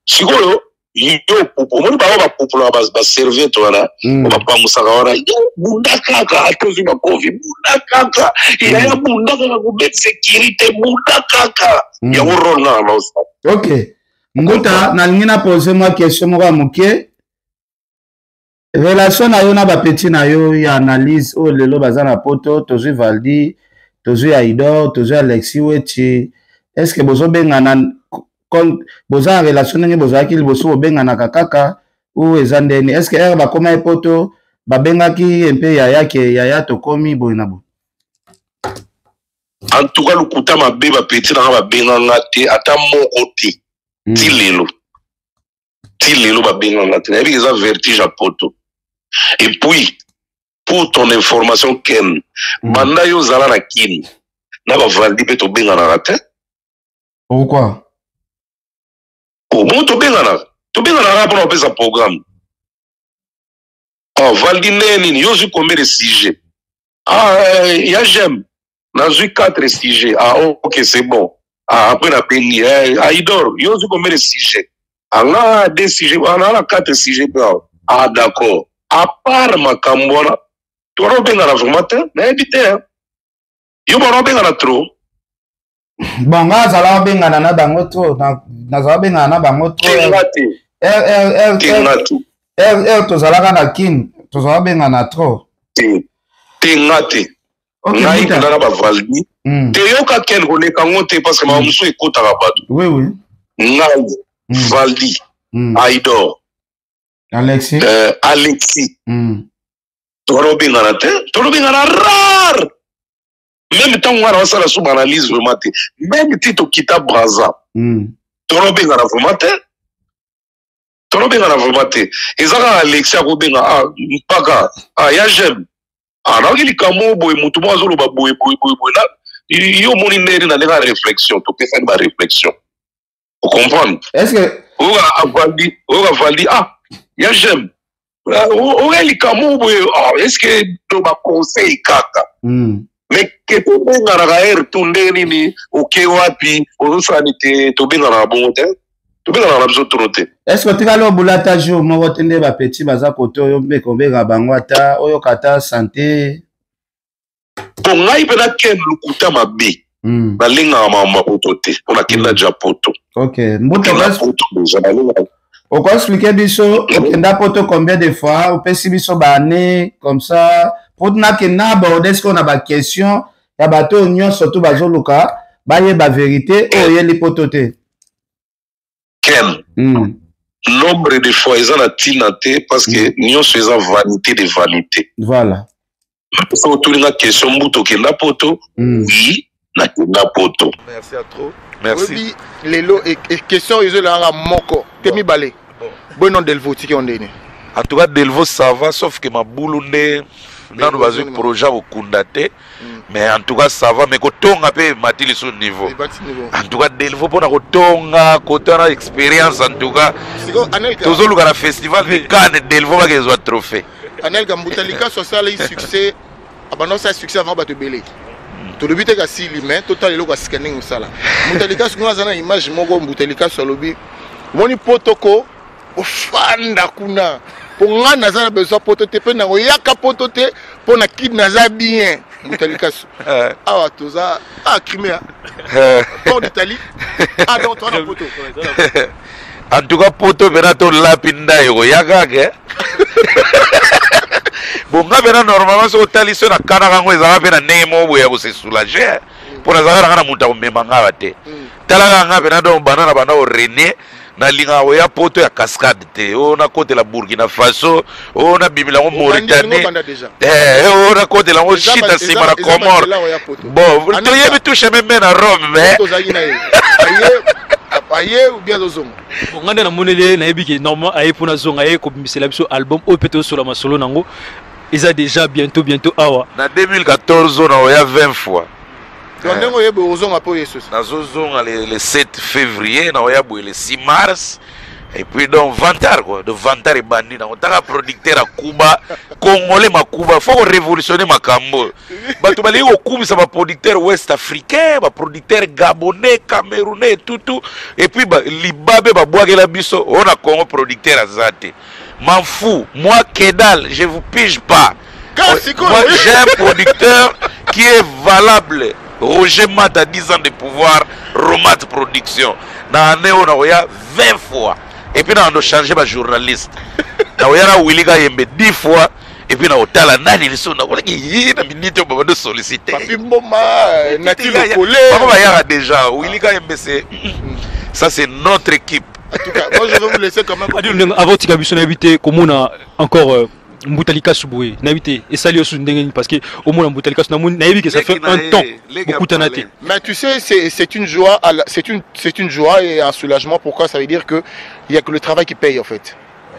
Sikoyo yo omoni bango bapupulaka baserviette wana, bapangusaka wana. Yo bunda kaka, ata ozwi bakofi, bunda kaka yaya, bunda kaka, kobeti sécurité, bunda kaka. Yango rôle nga naosala. Ok mbuta, nalingi na pose mwa question moko ya moke. Relation na yo na bapetits na yo ya analyse oyo lelo baza na poto, tozwi Valdi, tozwi Aidor, tozwi Alexi Weti, est ce que bozobengana, boza na relation ndenge bozalaki liboso, bobenganaka kaka ou eza ndeni? Est ce que ere bakóma ye poto, babengaki mpe yaya ke yaya tokomi boye na boye? En tout cas, lokuta mabe, bapetits nanga babenganga te, ata moko te ti lelo. Ti lelo babenganga te, nayebi eza vertige ya poto. Et puis pour ton information Ken, banda yo ozala na Kin na bavaldi mpe tobenganaka te. Pourquoi? Bongo tobenganaka, tobenganaka mpona kopesa programme. Ah, valdi ndenge nini yo ozwi combien de sujet? Ah, ya j'aime, nazwi 4 sujet. Ah, ok, c'est bon. Ah, après nabengi eh, aidor, yo ozwi combien de sujet? Ah, nga 2 sujet. Ah, naa na 4 sujet mpe awa. Ah, d'accord. À part makambo wana, twana obengana vraiment te, nayebi te hein. Yo bana obengana trop. Bon, nga azala obengana na bango trop, nazala obengana na bango trop. Tenga te. R, R, Tenga te. R, R, tozalaka na Kin, tozala obengana trop. Te. Tenga te. Ok, Ngai Mbuta. mpena na bavaldi te, yoka Ken, koleka yango te parce que makambo mosusu ekotaka bato. Oui, oui. Ngai, Valdi, Aidor, Alexis. Alexis, tokana obengana te, tolobengana rare. Même ntango wana basala so baanalyse vraiment te, même ti tokita Braza, tolobengana vraiment te, tolobengana vraiment te. Eza kaka Alexis akobenga, ah, mpaka, ah, ya j'aime, ah, nayoki likambo boye, motu moko azoloba boye boye boye boye, na yo omoni ndenge na ndenge ya réflexion, topesani ba réflexion, ocomprendre? Est-ce que Oyoka Valdi, oyoka Valdi, ah, ya j'aime, oya likambo boye, ah, est ce que to baconseil kaka? Mais ke tobenganaka heure tu ndenge nini, oke wapi, ozosala ni te, tobenganaka bongo te, tobenganaka na biso tro te. Est ce que otikali obula ata jour moko te nde bapeti baza kote oyo mpe kobenga bango, ata oyoka ata santé? Bon, ngai mpe nakende lokuta mabe, nalengaka makambo ya poto te mpo nakenda ja poto. Ok, Mbuta. Nakenda poto deja, nalengaka. Okoexplike biso okenda poto combien de fois, opesi biso baannée comme ça, po nakende na aborde sikoyo na baquestion ya bato oyo nyonso tu bazoluka bayeba vérité oyo oyeli poto te. Ken, nombre de fois eza na ntina te parce que nyonso eza vanité de vanité. Voilà. Soki otulinga question, Mbuta, okenda poto? Oui, nakenda poto. Merci à trop. Merci. Oyebi lelo question ezolelanga moko te, mibale boye. Non, Delvo, tiki yo ndeni? En tout cas, Delvo, ça va, sauf que mabulu nde nanu bazwi projet ya kokunda te. Mais en tout cas ça va, mais kotonga mpe emati lisusu niveau. Ebati niveau. En tout cas Delvo, mpona kotonga kote wana expérience, en tout cas Sikoyo Anelka, tozoluka na festival de Cannes, Delvo bakezwa trophée. Anelka, Mbuta Likaso asala succès, abanda osala succès avant bato ebele. Tolobi te kasili, mais totala eloko ya sika ndenge osala. Mbuta Likaso kuna aza na image moko. Mbuta Likaso alobi: omoni poto, ofanda kuna, mpo nga naza na besoin poto te, mpe nakoyaka poto te, mpo na kid naza bien. Mbuta Likaso awa toza, ah, Crimea, port d'Italie, ah, donc toza na poto. En tout cas poto mpena tolapi ndai koya kaka. Bon, nga mpena normalement soki otali so nakanaka yango, ezalaka mpe na ndenge moko boye ya kose soulager, mpo nazalaka nanga na moto akomema nga te. Talaka nga mpena, donc banda na banda orene, nalingaka koya poto ya cascade te. Oyo nakotela Burkina Faso, oyo nabimela yango Mauritanie, oyo nakotela yango shita nsima na Comore. Bon, toyebi tout chemin me na Rome, mais tozalaki na ye, aye ou bien azozonga? Bon, nga nde namoneli ye, nayebi ke normalement aye mpona zonga, aye kobimisela biso album oyo mpe tozosola masolo nango, eza déjà bientôt bientôt awa. Na 2014 oyo naoya 20 fois. Donc ndenge oyebi, ozonga mpo ye susu? Nazozonga le 7 février, naoya boye le 6 mars, et puis donc vantard quoi, de vantard ebandi nango. Taka producteur akuba congolais makuba, faut korévolutionner makambo. Bato balingi kokumisa baproducteur ouest africain, baproducteur gabonais, camerounais, tutu, et puis libabe babwakela biso oyo na Congo, producteur aza te. M'en fous, moi kedal, je vous pige pas. Moi, j'ai un producteur qui est valable, Roger Mata, 10 ans de pouvoir, Romat Production. Na année oyo nakoya 20 fois, et puis na changer ba journaliste, nakoya na Willy Kayembe 10 fois, et puis na otala nani lisusu nakolaki ye na minute oyo babando sollicité. Papi Mboma, Nati Lokole. Bango bayaka déjà. Willy Kayembe, c'est ça, c'est notre équipe. En tout cas, moi je vais vous laisser quand même. Avant tika biso, nayebi te komona encore. Mbuta Likasu boye, nayebi te esali yo su ndenge nini, parce que omona Mbuta Likasu, namoni, nayebi que ça fait un temps bokutana te. Mais tu sais, c'est une joie, c'est une joie et un soulagement. Pourquoi? Ça veut dire que il y a que le travail qui paye, en fait.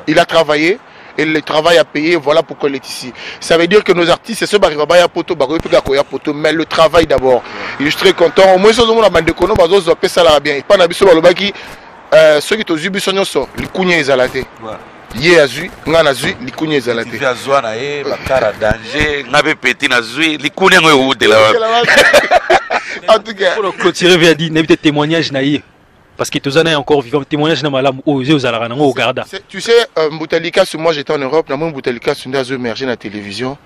Il a travaillé et le travail a payé, voilà pourquoi il est ici. Ça veut dire que nos artistes, c'est ceux qui arrivent à poto, à poto, mais le travail d'abord. Je suis très content. Au moins, ça, on a bandé kono, bazo zo pesa la bien. Et pas na biso balobaki, ceux qui tozwi biso nyonso, likunya ezala te. Ye azwi, nga nazwi, likunya ezala te. Azwa na ye bakara danger, nga mpe peti nazwi likunya yango ewutela wapi? En tout cas, pour clôturer, viadi, nayebi te témoignage na ye, parce que toza na ye encore vivant, témoignage na malamu oyo oyo ozalaka nango ogarda. Tu sais, Mbuta Likasu, moi j'étais en Europe, na Mbuta Likasu nde azo émerger na télévision.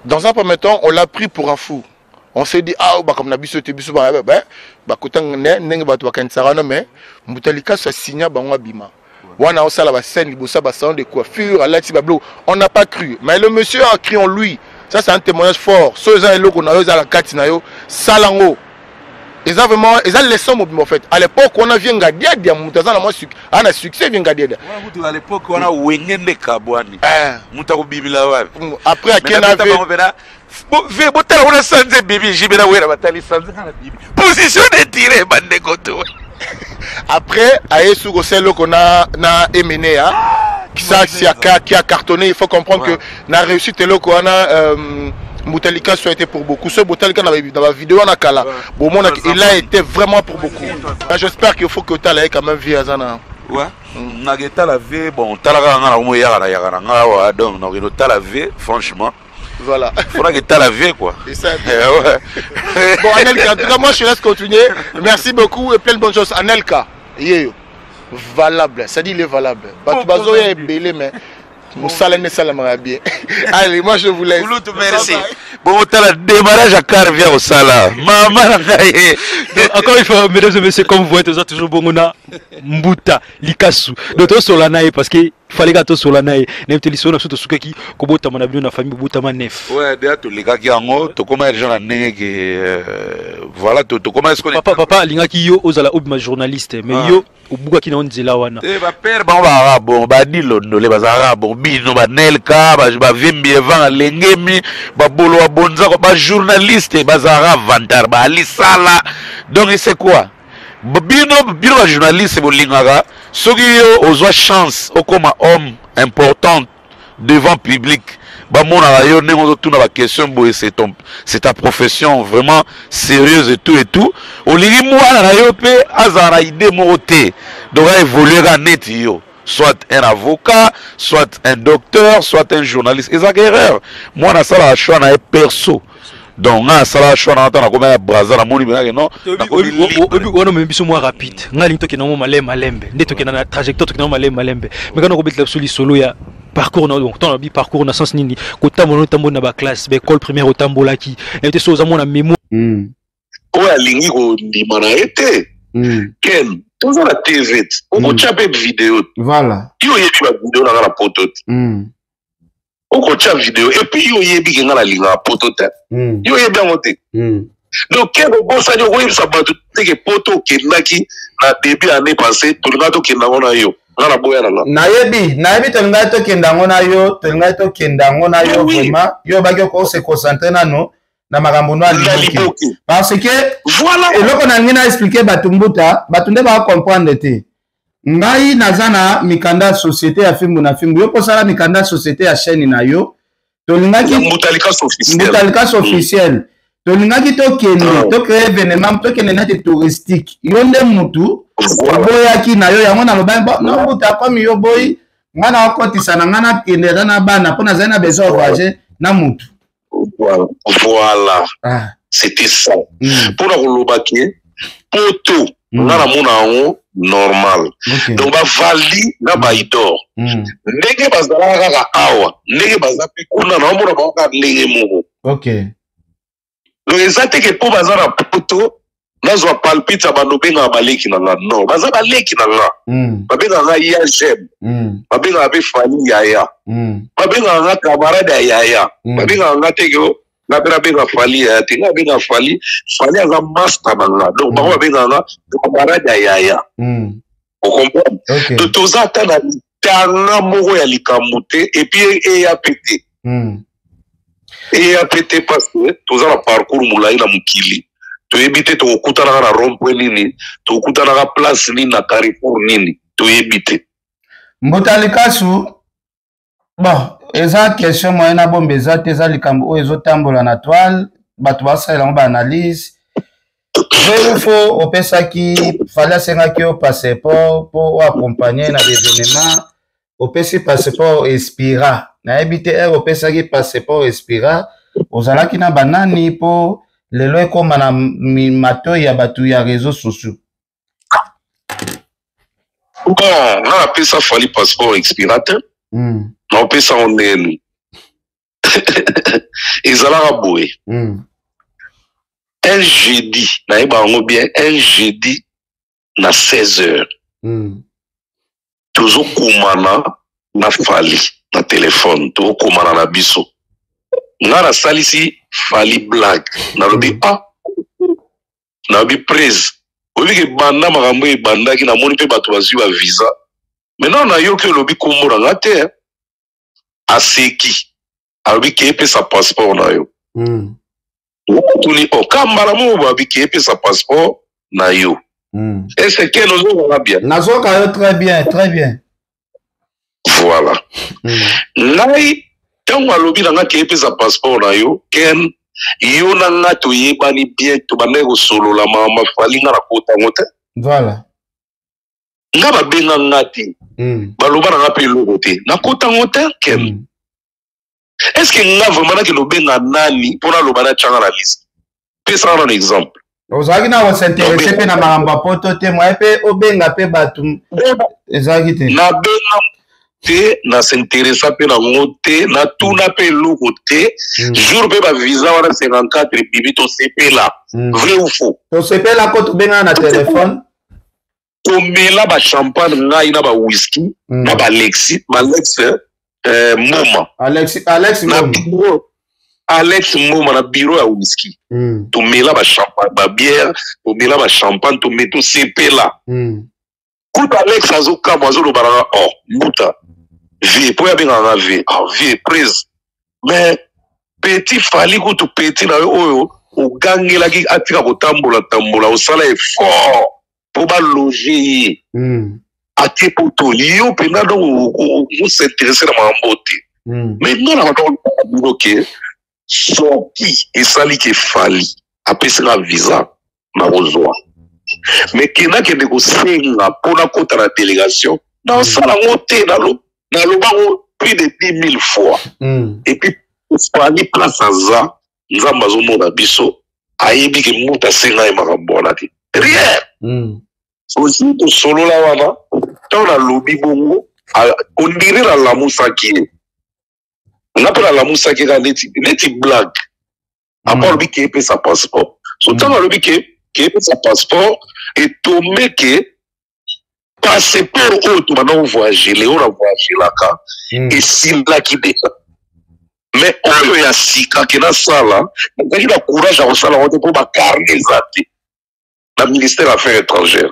Dans un premier temps, on l'a pris pour un fou. On s'est dit, ah, bah, comme na biso te biso ba ba ba kotanga ndenge bato bakanisaka wana, mais Mbuta Likasu asigna bango abima. Wana osala ba scène liboso ba salon de coiffure, alati ba biloko. On n'a pas cru. Mais le monsieur a cru en lui. Ça, c'est un témoignage fort. So eza eloko na yo, eza la kati na yo, salango. Eza vraiment, eza leçon mobimba, en fait. À l'époque, on a vieux Ngadiadia, moto aza na mwa ana succès, vieux Ngadiadia. Wana kutu à l'époque wana Wenge nde kabwani. Moto akobimila wapi? Après akenda ve botala wana sanze ebibi, jibe na wera batali sanze nga na bibi, position de tire bandeko to. Après aye su kosala eloko na Emenea, ça qui a cartonné. Il faut comprendre que na réussite eloko wana, Mbuta Likasu a été pour beaucoup. Ce Mbuta Likasu dans la vidéo na kala, bon, il a été vraiment pour beaucoup. J'espère qu'il faut que tu aies quand même vie azana. Ouais, naketala vie, bon, talaka nga na komo yaka na yaka na nga awa, donc nakende otala vie, franchement. Voilà. Faudra que tu la vie, quoi. Et ça. Eh, ouais. Bon, Anelka, en tout cas, moi, je te laisse continuer. Merci beaucoup et plein de bonnes choses. Anelka, yeyo. Valable. Ça dit, il est valable. Bah, tu vas ebele, mais mosala nde esalamaka bien. Allez, moi je vous laisse. Kulutu, merci. Bon, otala démarrage ya car via kosala mama na ngai. Encore une fois, mesdames et messieurs, comme vous voyez, toza toujours bongo na Mbuta Likasu. Donc tosola na ye parce que fallait ka tosola na ye. Nayebi te lisolo na biso tosukaki kobotama na bino na famille, bobotama neuf. Ouais, deya tolekaki yango, tokóma déjà na ndenge ke voilà, tokóma est-ce qu'on Papa alingaki yo ozala obima journaliste, mais yo obukaki na yo nzela wana. Te, bapere bango bazalaka bon, badi londole bazalaka bon, bino banelka bavimbi evan alengemi babolo babonzako, bajournaliste bazalaka vantard, baalisala. Donc c'est quoi? Bino bajournaliste bolingaka soki yo ozwa chance okóma homme important devant public, bamonaka yo ndenge ozotuna baquestion boye, c'est ta profession vraiment sérieuse et tout et tout. Olingi mwana na yo mpe azala na idée moko te, donc aévolue kaka neti yo, soit un avocat, soit un docteur, soit un journaliste. Ezalaka erreur. Mwana asalaka choix na ye perso. Donc nga asalaka choix na nga, ntango nakomi ya Braza, namoni mpenake non, nakomi libre. Wana omemi biso mwa rapide. Ngai alingi tokende yango malembe malembe, nde tokenda na trajectoire, tokende yango malembe malembe. Mais kana kobetela biso lisolo ya parcours na, donc ntango nabi parcours na sens nini, kotambola otambola na baclasse, baécole primaire otambolaki, nayebi te so oza mwana mémoire. Oyo alingi kondima na ye te. Ken, toza na TV te, okotya mpe video te. Voilà. Yo oyebi bavideo na nga na poto te. Okotya video et puis yo oyebi ke nga nalingaka poto te. Yo oyebi yango te. Donc ken, obosani, okoyebisa bato te ke poto okendaki na début année passé, tolingaka tokenda yango na yo, nga na boya na nga. Nayebi, tolingaki tokenda yango na yo, tolingaki tokenda yango na yo. Vraiment, yo obaki okose concentrer nano na makambo no na aliboki liboki. Parce que voilà, eloko na ngai na expliquer bato, Mbuta, bato nde bakocomprendre te. Ngai naza na mikanda ya société ya Fimbu na Fimbu, yo kosala mikanda ya société ya chaîne na yo, tolingaki Mbuta Likasu officiel. Mbuta Likasu officiel. Tolingaki tokende tocréer événement, tokende neti touristique. Yo nde mutu oboyaki na yo yango. Nalobaki, bon, no Mbuta, komi yo boyi, ngai na okotisa na ngai, nakende ata na bana mpo nazali na besoin voyage na mutu. Voilà. C'était ça. Mpona koloba ke poto, nga namona yango normal. Donc bavali na baidor, ndenge bazalaka kaka awa, ndenge baza mpe kuna, naomona bango kaka ndenge moko. Donc eza te ke mpo baza na poto, nazwa palpite ya bando obengaka baleki na nga. Non, baza baleki na nga. Babengaka nga ya jem. Babengaka mpe Fali yaya. Babengaka nga camarade ya yaya. Babengaka nga te ke nga mpe nabenga Fali yaya te. Nga abenga Fali, Fali aza master na nga. Donc bango babengaka nga camarade ya yaya. Ocomprendre? Okay. Donc toza ata na litanga moko ya likambo te, et puis eya pe te. Eya mpe te, parce que toza na parcours molai na mokili, toyebi te tokokutanaka na rond point nini, tokokutanaka place nini, na carrefour nini, toyebi te. Mbuta Likasu, bon, eza question moyen na bombe eza te, eza likambo oyo ezotambola na toile, bato basalela yango baanalyse. Vrai ou faux, opesaki Fally, asengaki yo passeport mpo oaccompagne na baévénement, opesi passeport expira. Nayebi te ere opesaki passeport expira, ozalaki na banani, mpo lelo ekóma na matoi ya bato ya réseau sociaux? Bon, nga napesa Fally passeport expira te. Naopesa ngo ndeni ezalaka boye. Un jeudi, nayeba yango bien, un jeudi na 16 heures, tozokomana na Fally na telefone, tozokomana na biso. Nga nasalisi Fally blague, nalobi, ah, nalobi: "Prise, oyebi ke banda makambo ebandaki, namoni mpe bato bazwi bavisa. Maintenant nayoki olobi kombo na nga te." Aseki, alobi ke epesa passeport na yo. Tuni oka mbala moko, babi ke epesa passeport na yo. Est-ce que ozokanga bien? Nazoka yo très bien, très bien. Voilà. Ngai ntango alobi na nga ke epesa passeport na yo, Ken, yo na nga toyebani bien, tobandaki kosolola makambo Fally, nga nakotango te. Nga babenga nga te. Baloba na nga mpe eloko te, nakotango te, Ken. Est ce que nga vraiment nakende obenga nani mpo naloba natyanga na liste? Pesanga nano exemple. Ozalaki na kos'intéresser mpe na makambo ya poto te, moye mpe obenga mpe bato ezalaki te. Nabenga te, nas'intéressa mpe nango te, natuna mpe eloko te. Jour mpe bavisa wana 54 ebimi, tosepela. Vrai ou faux? Tosepela ko tobengana na telefone. Komela bachampagne, ngai na bawhisky na balexi, balex Mboma. Alex, Alex. Na bureau, Alex Mboma, na bureau ya whisky. Tomela bachampagne, babière, tomela bachampagne, tome tosepela. Kuta Alex azokamwa, azoloba nanga: "Oh mbuta vie," mpo abengaka nga vie, "ah vie prise, mais petit Fally kutu, petit na yo oyo ogangelaki atika kotambola tambola, osala effort mpo baloge ye, ake poto, yo mpenza donc os'intéresser na makambo te." Mais nga na bino ke soki esali ke Fally apesi nga visa, nakozwa, mais ke nakende kosenga mpo nakota na délégation, nasala yango te. Nalobango plus de 10 000 fois. Et puis Fally, place aza, Nzambe azomona biso, ayebi ke moto asenga ye makambo wana te, rien. Osi tosolola wana, ntango nalobi bongo, on dirait nalamusaki ye, nga mpe nalamusaki kaka neti blague. Apo alobi ke epesa passeport. So ntango alobi ke epesa passeport, etombe ke passeport oyo tobanda kovoyagele, oyo na voyagelaka, esilaki deja. Mais oyo ya sika ke nasala, nazalaki na courage ya kosala yango te, mpo bacarnet eza te na ministère affaires étrangères.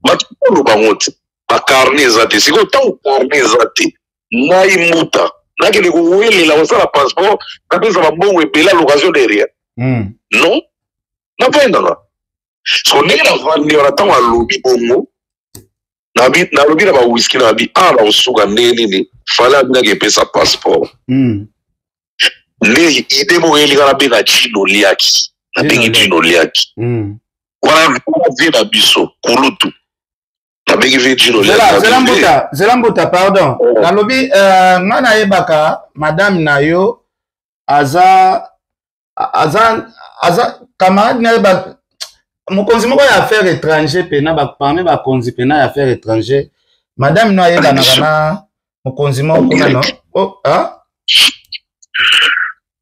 Bato oloba yango te, bacarnet eza te. Sikoyo ntango carnet eza te, ngai muta nakende kowelela kosala passeport, napesa babongo ebele à l'occasion de rien? Non, navandanga. So ndenge navandi wana, ntango alobi bongo, nalobi na bawiski, na babi awa na kosuka ndenge nini Fally abinaki epesa passeport. Nde idée moko elinga, nabenga Jino Liaki, nabengi Jino Liaki. Wana vie na biso kulutu, nabengi vie Jino. Zela mbuta, zela mbuta, pardon. Oh. Nalobi nga nayebaka madame na yo aza camarade na ye, mokonzi moko ya affaire étranger pena, parmi bakonzi pena ya affaire étranger. Madame no ayebanaka na mokonzi moko kuna, no? Oh, ah?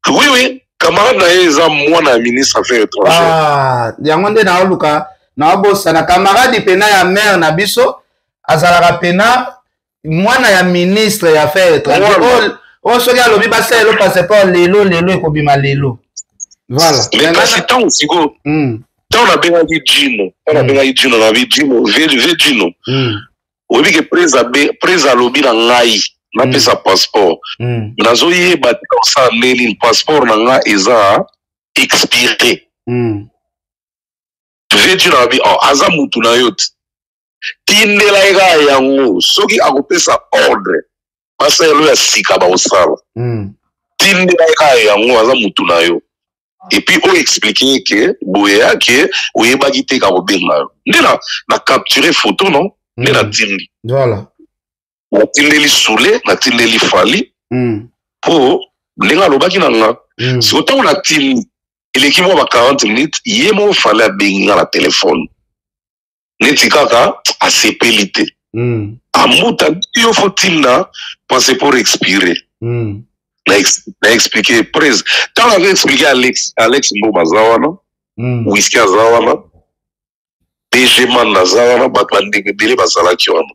Oui, camarade na ye eza mwana ya ministre affaires étrangères. Ah, yango nde naoluka, naobosana. Camarade pena ya mare na biso azalaka pena mwana ya ministre ya affaires étrangères, oyo soki alobi basalelo passeport lelo lelo, ekobima lelo. Voilà. Mais kasi ntango sikoyo, ntango nabengaki Jino, ntango nabengaki Jino, nabi: "Jino, vie Jino, oyebi ke prise alobi na ngai Napesa passeport. Nazoyeba te kosala nde nini, passeport na nga eza expiré. Vetu na babi, oh, aza mutu na yo te, tindela ye kaka yango, soki akopesa ordre basala ya sika bakosala. Tindela ye kaka yango, aza mutu na yo. Et puis oyo explique ye ke boye ya ke oyebaki te ka kobenga yo nde na capture photo non nde natindi. Voilà. Natindeli Sule, natindeli Fali mpo ndenge alobaki na nga. Siko ntango natindi, eleki mwa ba 40 minutes, ye moko Fali abengi nga na telefone, neti kaka asepeli te. Ambuta, yo faut tinda passeport expiré. Na expliqué prese ntango nazo expliqué Alex, Alex Mboma aza wana, Wiski aza wana, DG Manda aza wana, bato bandeko ebele bazalaki wana.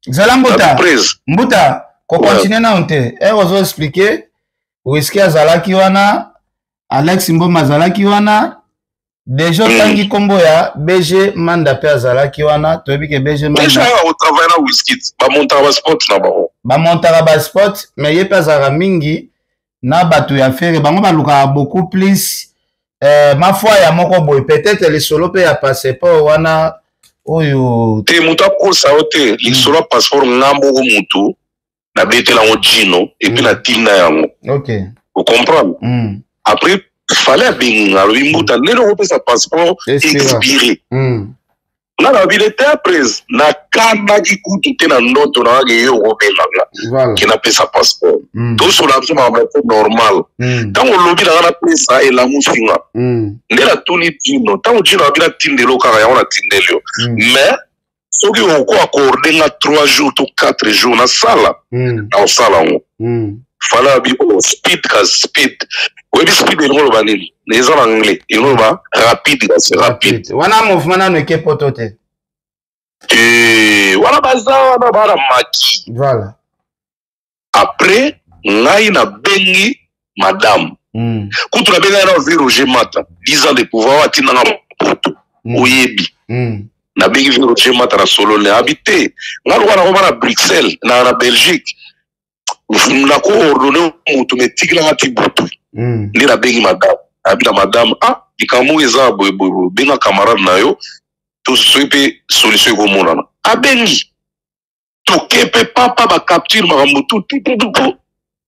Zala mbuta. Prese. Mbuta, kocontinue nano te. Ere ozo expliqué, Wiski azalaki wana, Alex Mboma azalaki wana, deja otangi nkombo ya BG Manda mpe azalaki wana. Toyebi ke BG Manda Déjà akotravaille na Wiski, bamontaka baspot na bango. Bamontaka baspot, mais ye mpe azalaka mingi na bato ya Fere. Bango balukaka beaucoup plus mafwa ya moko boye, peut-être lisolo mpe ya passeport wana oyo. Te, moto akosa yo te. Lisolo ya passeport, nga moko mutu nabetela yango Jino et puis natinda yango. Ocomprendre? Après Fale abengi nga, alobi: "Mbuta, ndenge okopesa passeport expiré?" Nga nalobi le te, après nakandaki kutu te na ndoto na kaka ye okobenga nga ke napesa passeport. Tosola biso makambo te normal. Ntango olobi na nga napesa, elamusi nga. Nde natuni Jino. Ntango Jino alobi natindeli yo kaka yango, natindeli yo. Mais soki oko accorde nga 3 jours to 4 jours, nasala, naosala yango. Fala abi: "Oh, speed ka speed." Oyebi speed elingi oloba nini? Eza na anglais, elingi oloba rapide, kasi rapide. Wana mouvement nano eke poto te. Te, wana baza wana bana maki. Voilà. Après ngai nabengi madame. Kutu nabengai na vi Roger Mata, 10 ans de pouvoir, atindanga poto. Oyebi, nabengi vi Roger Mata na Solone, abi te, nga lokola nakoma na Bruxelles, na Belgique, nako ordonne motu, me tikelanga ti butu. Nde nabengi madame, abi na madame: "Ah, likambo oyo eza boye boye boye, benga camarade na yo to soki mpe solution ekomonana." Abengi, toke mpe papa bacapture makambo tu tu tu tu tu.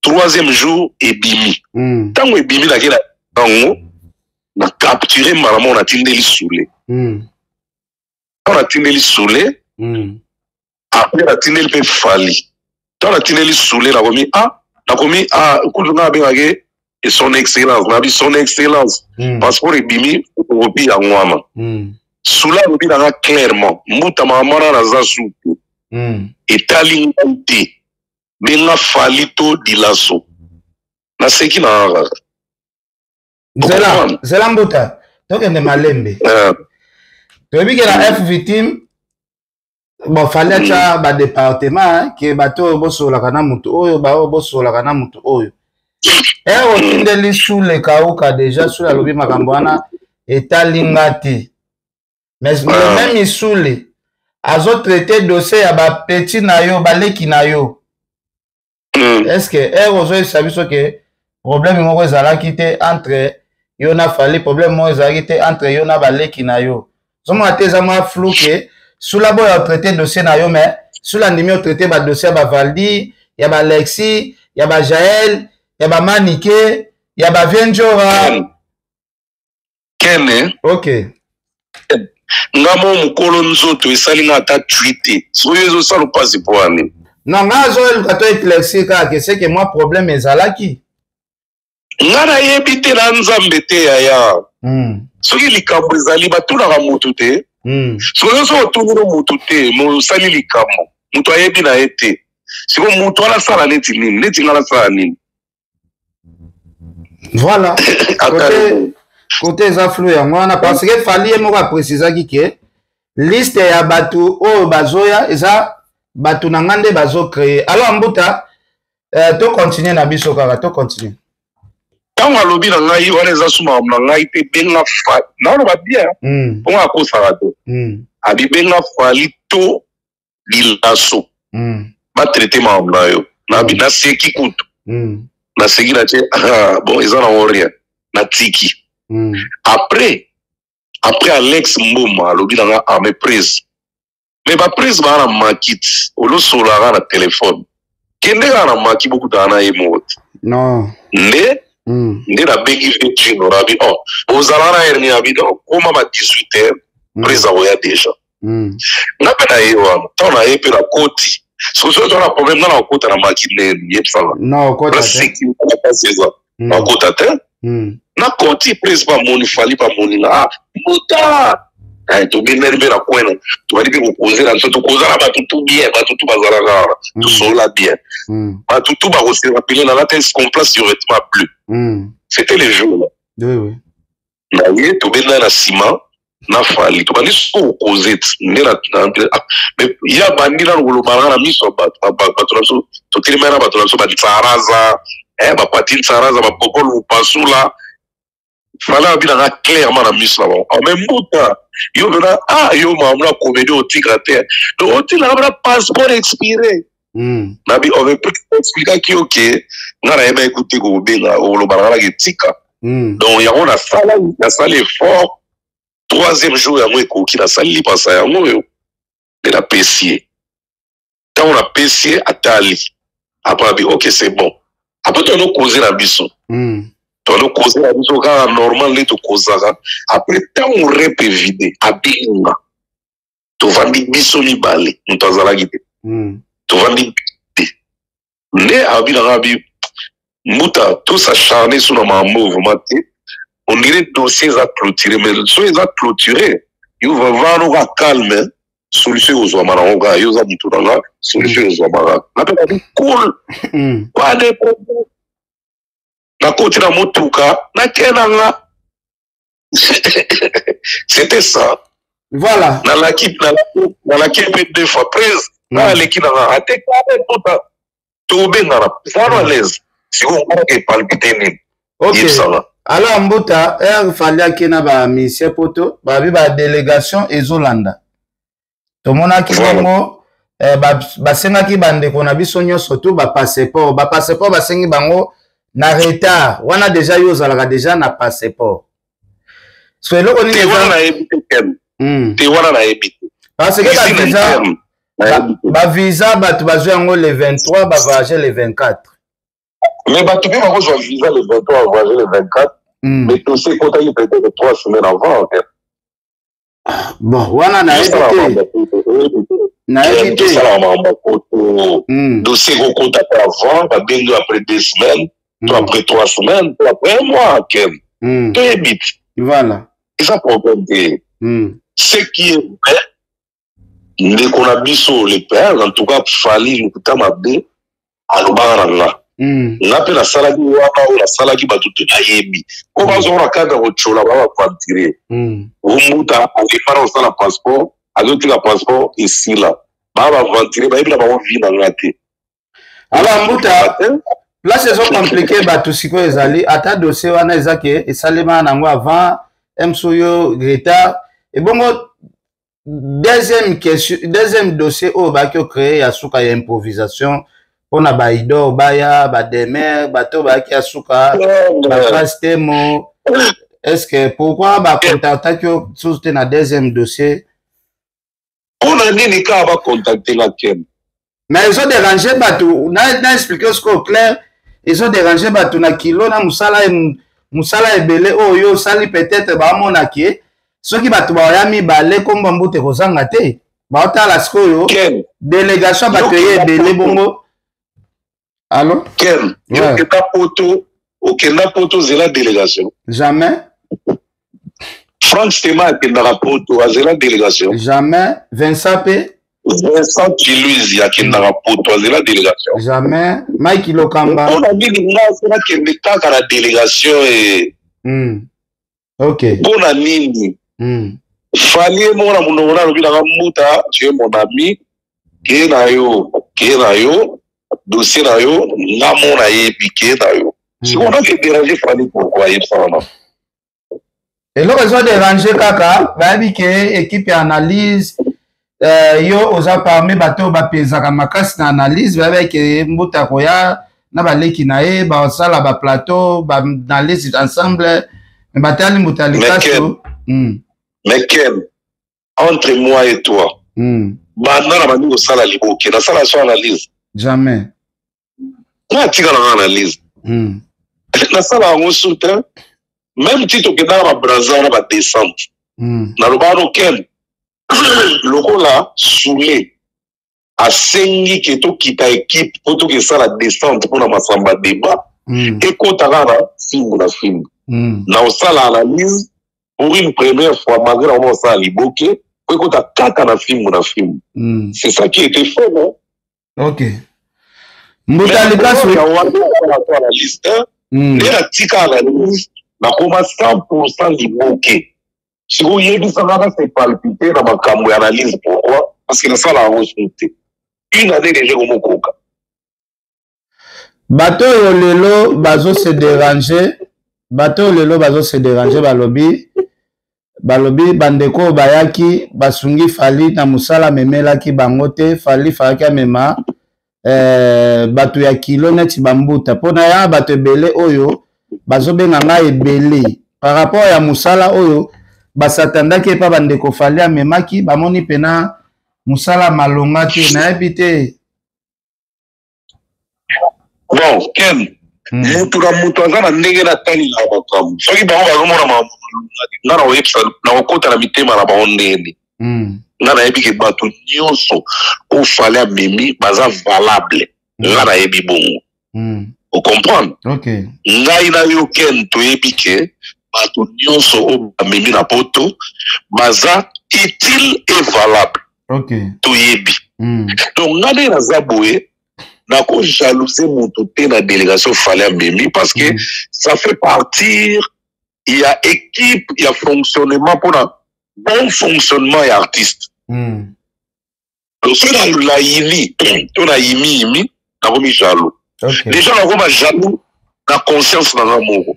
Troisième jour ebimi. Ntango ebimi, nake na yango, na capture mbala moko, natindeli Sule. Ntango natindeli Sule, après natindeli mpe Fali. Ntango natindeli Sule, nakomi a nakomi a kutu nga abengaki son excellence, nabi: "Son excellence, passeport ebimi, photocopie yango wana." Sule alobi nanga clairement: "Mbuta, makambo wana naza suku, etali ngai te, benga Fali to Dilaso." Naseki na nga kaka. Zela, zela mbuta, tokende malembe. Toyebi ke na F Victime, bon, Fali atya badépartement ke bato oyo bosololaka na motu oyo, baoyo bosololaka na motu oyo. Ere otindeli Sule kauka déjà, Sule alobi makambo wana etali nga te. Mais le même Sule azotraite dossier ya bapeti na yo, baleki na yo. Est ce que ere ozoyebisa biso ke problème moko ezalaki te entre yo na Fali, problème moko ezalaki te entre yo na baleki na yo? Ozomona te eza mwa flou ke Sula boyo otraite dossier na yo, mais Sula andimi otraite badossier ya bavaldi, ya balexi, ya bajael, ya bamanike, ya bavienjora. Kene. Ok. Nga mo mokolo nzoto esali nga ata tui te, soki ezosala mpasi mpo wani. Non, nga azoyeluka to éclaircir kaka ke seke mwa problème ezalaki. Nga nayebi te na Nzambe te, yaya. Soki likambo ezali, batunaka motu te. Soki nyonso otuni no motu te, mosali likambo, moto ayebi na ye te. Siko motu wana asala neti nini? Neti nga nasala nini? Voilà, côté eza flou yango wana, parce que Fali ye moko aprécisaki ke liste ya bato oyo bazoya eza bato na nga nde bazocréer. Alors mbuta, tocontinue na biso kaka, tocontinue. Ntango alobi na ngai wana eza su makambo na ngai te, benga Fali, naoloba bien, mpongo akosaka te. Abi benga Fali to Lilaso, batraite makambo na yo. Nabi naseki kutu. Naseki na tie ah, bon eza nango rien. Natiki. Après après Alex Mboma alobi na nga ah mais prise. Mais ba prise ba na makit olosolaka na téléphone. Kende kaka na maki bokutana na ye moko te. Non. Nde nde nabengi vieux Gino nabi oh ozala na hernie abi donc koma ba 18 heures prise akoya déjà. Nga mpe na ye wana ntango na ye mpe nakoti soki soki na problème nga nakokota na maki nde yebisanga sécurité na pasi eza nakota te. Nakoti prise bamoni Fally bamoni nga ah mbuta tobendani mpe na kwena tobandi mpe kokoze na biso tokoza na bato tu bien bato tu bazalaka wana tosolola bien bato tu bakose rappeler nalata complet sur vêtement bleu. C'était le jour là. Oui, oui. Na ye tobendani na nsima na Fally tobandi soko kokoze nde mais ya bandi nano kolobana na miso ya bato bato na biso totelemai na bato na biso bantsaraza bapati ntsaraza bapokol mupasula Fally abi nanga clairement na miso na bango ah mais mbuta yo mpena ah yo mamu na comédie otika te donc otikaka mpena passeport expiré. Nabi ove explikaki yo ke nga nayeba ekuti kobenga okoloba na nga naki tika. Donc yango nasala nasali effort troisième jour yango ekoki nasali lipasa yango oyo nde napesi ye ntango napesi ye atali après abi ok c'est bon après toyano koze na biso. Toyano koze na biso kaka normal nde tokozaka après ntango rep evide abenga tovandi biso mibale moto azalaki te. Tovandi te nde abi nanga abi mbuta tosacharne so na makambo vraiment te on dirait dossier eza clôturé mais so eza clôturé yo vavano ka calme solution ekozwama nango kaka yo oza motu nanga solution ekozwama kaka nga mpe nabi cool. Pas de problème nakoti na motuka nakei nanga c'était ça. Voilà. Nalaki nalaki mpe deux fois prise nga aleki nanga atekale tota tobengana vano à l'aise sikoyo ngonaka epalpite nini. Ok. Yebisanga. Alors mbuta heure Fally ake na bamusicien poto babi badélégation ezolanda tomonaki bongo basengaki bandeko na biso nyonso tu bapasseport bapasseport basengi bango na retard wana déjà yo ozalaka déjà na passeport so eloko nini te wana nayebi te ken. Te wana nayebi te. Parce que Usine bavisa interne nayebi te. Bavisa bato bazwi yango le 23 bavoyage le 24. Mais bato mpe bakozwa visa le 23 voyage le 24. Mais dossier ekotaki peut-être 3 semaines avant en fait. Bon wana nayebi te nayebi te. Tosalaka makambo ya poto. Dossier ekokota mpe avant babengi après 2 semaines to après 3 semaines to après un mois ken. Toyebi te. Voilà. Eza problème te. Ce qui est vrai ndeko na biso le père en tout cas Fally lokuta mabe alobaka na nga. Nga mpe nasalaki wana oyo nasalaki bato te bayebi po bazwa na cadre ya kotiola ba baaventurier. Ombuta alefana kosala passeport azotika passeport esila ba baaventurier bayebi na bango vie na nga te. Alors mbuta place ezocompliquer bato sikoyo ezali ata dossier wana eza ke esalema nango avant mso yo retard ebongo deuxième question deuxième dossier oyo bayaki ocréer ya suka ya improvisation mpona baidor baya bademer bato bayaki ya suka baplace temo est ce que pourquoi bacontactaki yo susu te na deuxième dossier? Mpona nini kaka bacontacte nga ken? Mais ezodéranger bato na expliquer sikoyo clair ezodéranger bato na kilo na mosala mosala ebele oyo yo osali peut-être baomona ke soki bato baoya mibale kombo mbuta ekozanga te baotala sikoyo Ken délégation bato eye ebele bongo allo. Ken yo okenda poto okenda poto ozela délégation? Jamais. Frank Stema akendaka poto azela délégation? Jamais. Vincent mpe? Vincent Chiluizi akendaka poto azela délégation? Jamais. Mike Lokamba? Mpona nini nga so nakende kaka na délégation e? Ok. Mpona nini? Fally ye moko na monoko na alobi nanga mbuta tu es mon ami kee na yo kee na yo dossier na yo nga mo nayebi kee na yo. Sikoyo nake déranger Fally pourquoi? Yebisaka na. Eloko ezodéranger kaka bayebi ke équipe ya analyse. Yo oza parmi bato oyo bapezaka makasi na analyse, bayebaki ke Mbuta koya na baleki na ye, basala baplateau, baanalyse ensemble, me batali Mbuta Likasu. Mais Ken, entre moi et toi, banda na bandi kosala liboke, nasala so analyse? Jamais. Nga atikala nga analyse. Nasala yango su te. Même ti tokendaka babraza wana, badescente, nalobaka no Ken, lokola Soule asengi ke tokita équipe mpo tokesala descente mpona masamba débat, ekota kaka na fimbu na fimbu, na osala analyse pour une première fois, malgré nango osala liboke, po ekota kaka na fimbu na fimbu. C'est ça qui était fait, non? Ok, Mbuta Likasu. Nde natika analyse, nakoma 100 liboke. Sikoyo oyebisanga na se palpite na makambo ya analyse. Pourquoi? Parce que nasala yango su te. Une année déjà komokoka. Bato oyo lelo bazo se déranger, bato oyo lelo bazo se déranger, balobi bandeko oyo bayaki basungi Fally na mosala amemelaki bango te. Fally falaki amema bato ya kilo neti bambuta, mpona ya bato ebele oyo bazobenga ngai ebele par rapport ya mosala oyo basatandaki epa bandeko Fally amemaki, bamoni mpena mosala malonga te. Nayebi te. Bon, Ken, mutu na mutu aza na ndenge natalelaka makambo. Soki bango bazomona makambo malonga te, nga na koyebisa, na kokota na mitema na bango ndenge nga nayebi ke bato nyonso oyo Fally amemi baza valable. Nga nayebi bongo. Ocomprendre? Okay. Ngai na yo, Ken, toyebi ke bato nyonso oyo bamemi na poto baza utile et valable. Toyebi. Donc nga nde naza boye, nakojalouser moto te na délégation Fally amemi, parce que ça fait partir ya équipe ya fonctionnement, mpona bon fonctionnement ya artiste. Donc soki nayini to nayimiyimi, nakomi jaloux. Déjà nakoma jaloux na conscience na nga moko.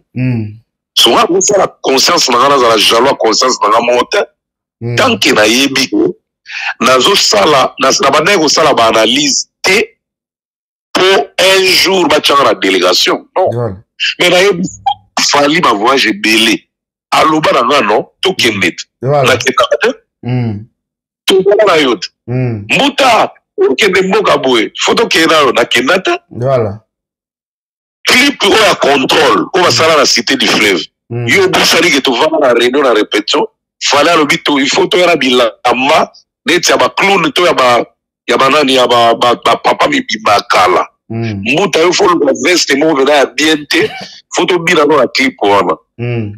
So nga kosala conscience na nga, nazala jaloux ya conscience na nga moko te. Tant que nayebi ke nazosala, na bandaki kosala baanalyse te mpo un jour batianga na délégation, non. Mais nayebi Fally, bavoyage ebele, aloba na nga non, tokende te. Nakendaka te. Tozala na yo te. Mbuta, okende mboka boye, fo tokende na yo, nakenda te. Clip oyo ya contrôle oyo basala na Cité du Fleuve, yo obosani ke tovanda na réunion, na répétition, Fally alobi to il faut toya na bilamba neti ya baclown to ya banani, ya bapapa mibimba ya kala. Mbuta, yo fo luka veste moko mpena ya bien te, fo tobina no na clip wana.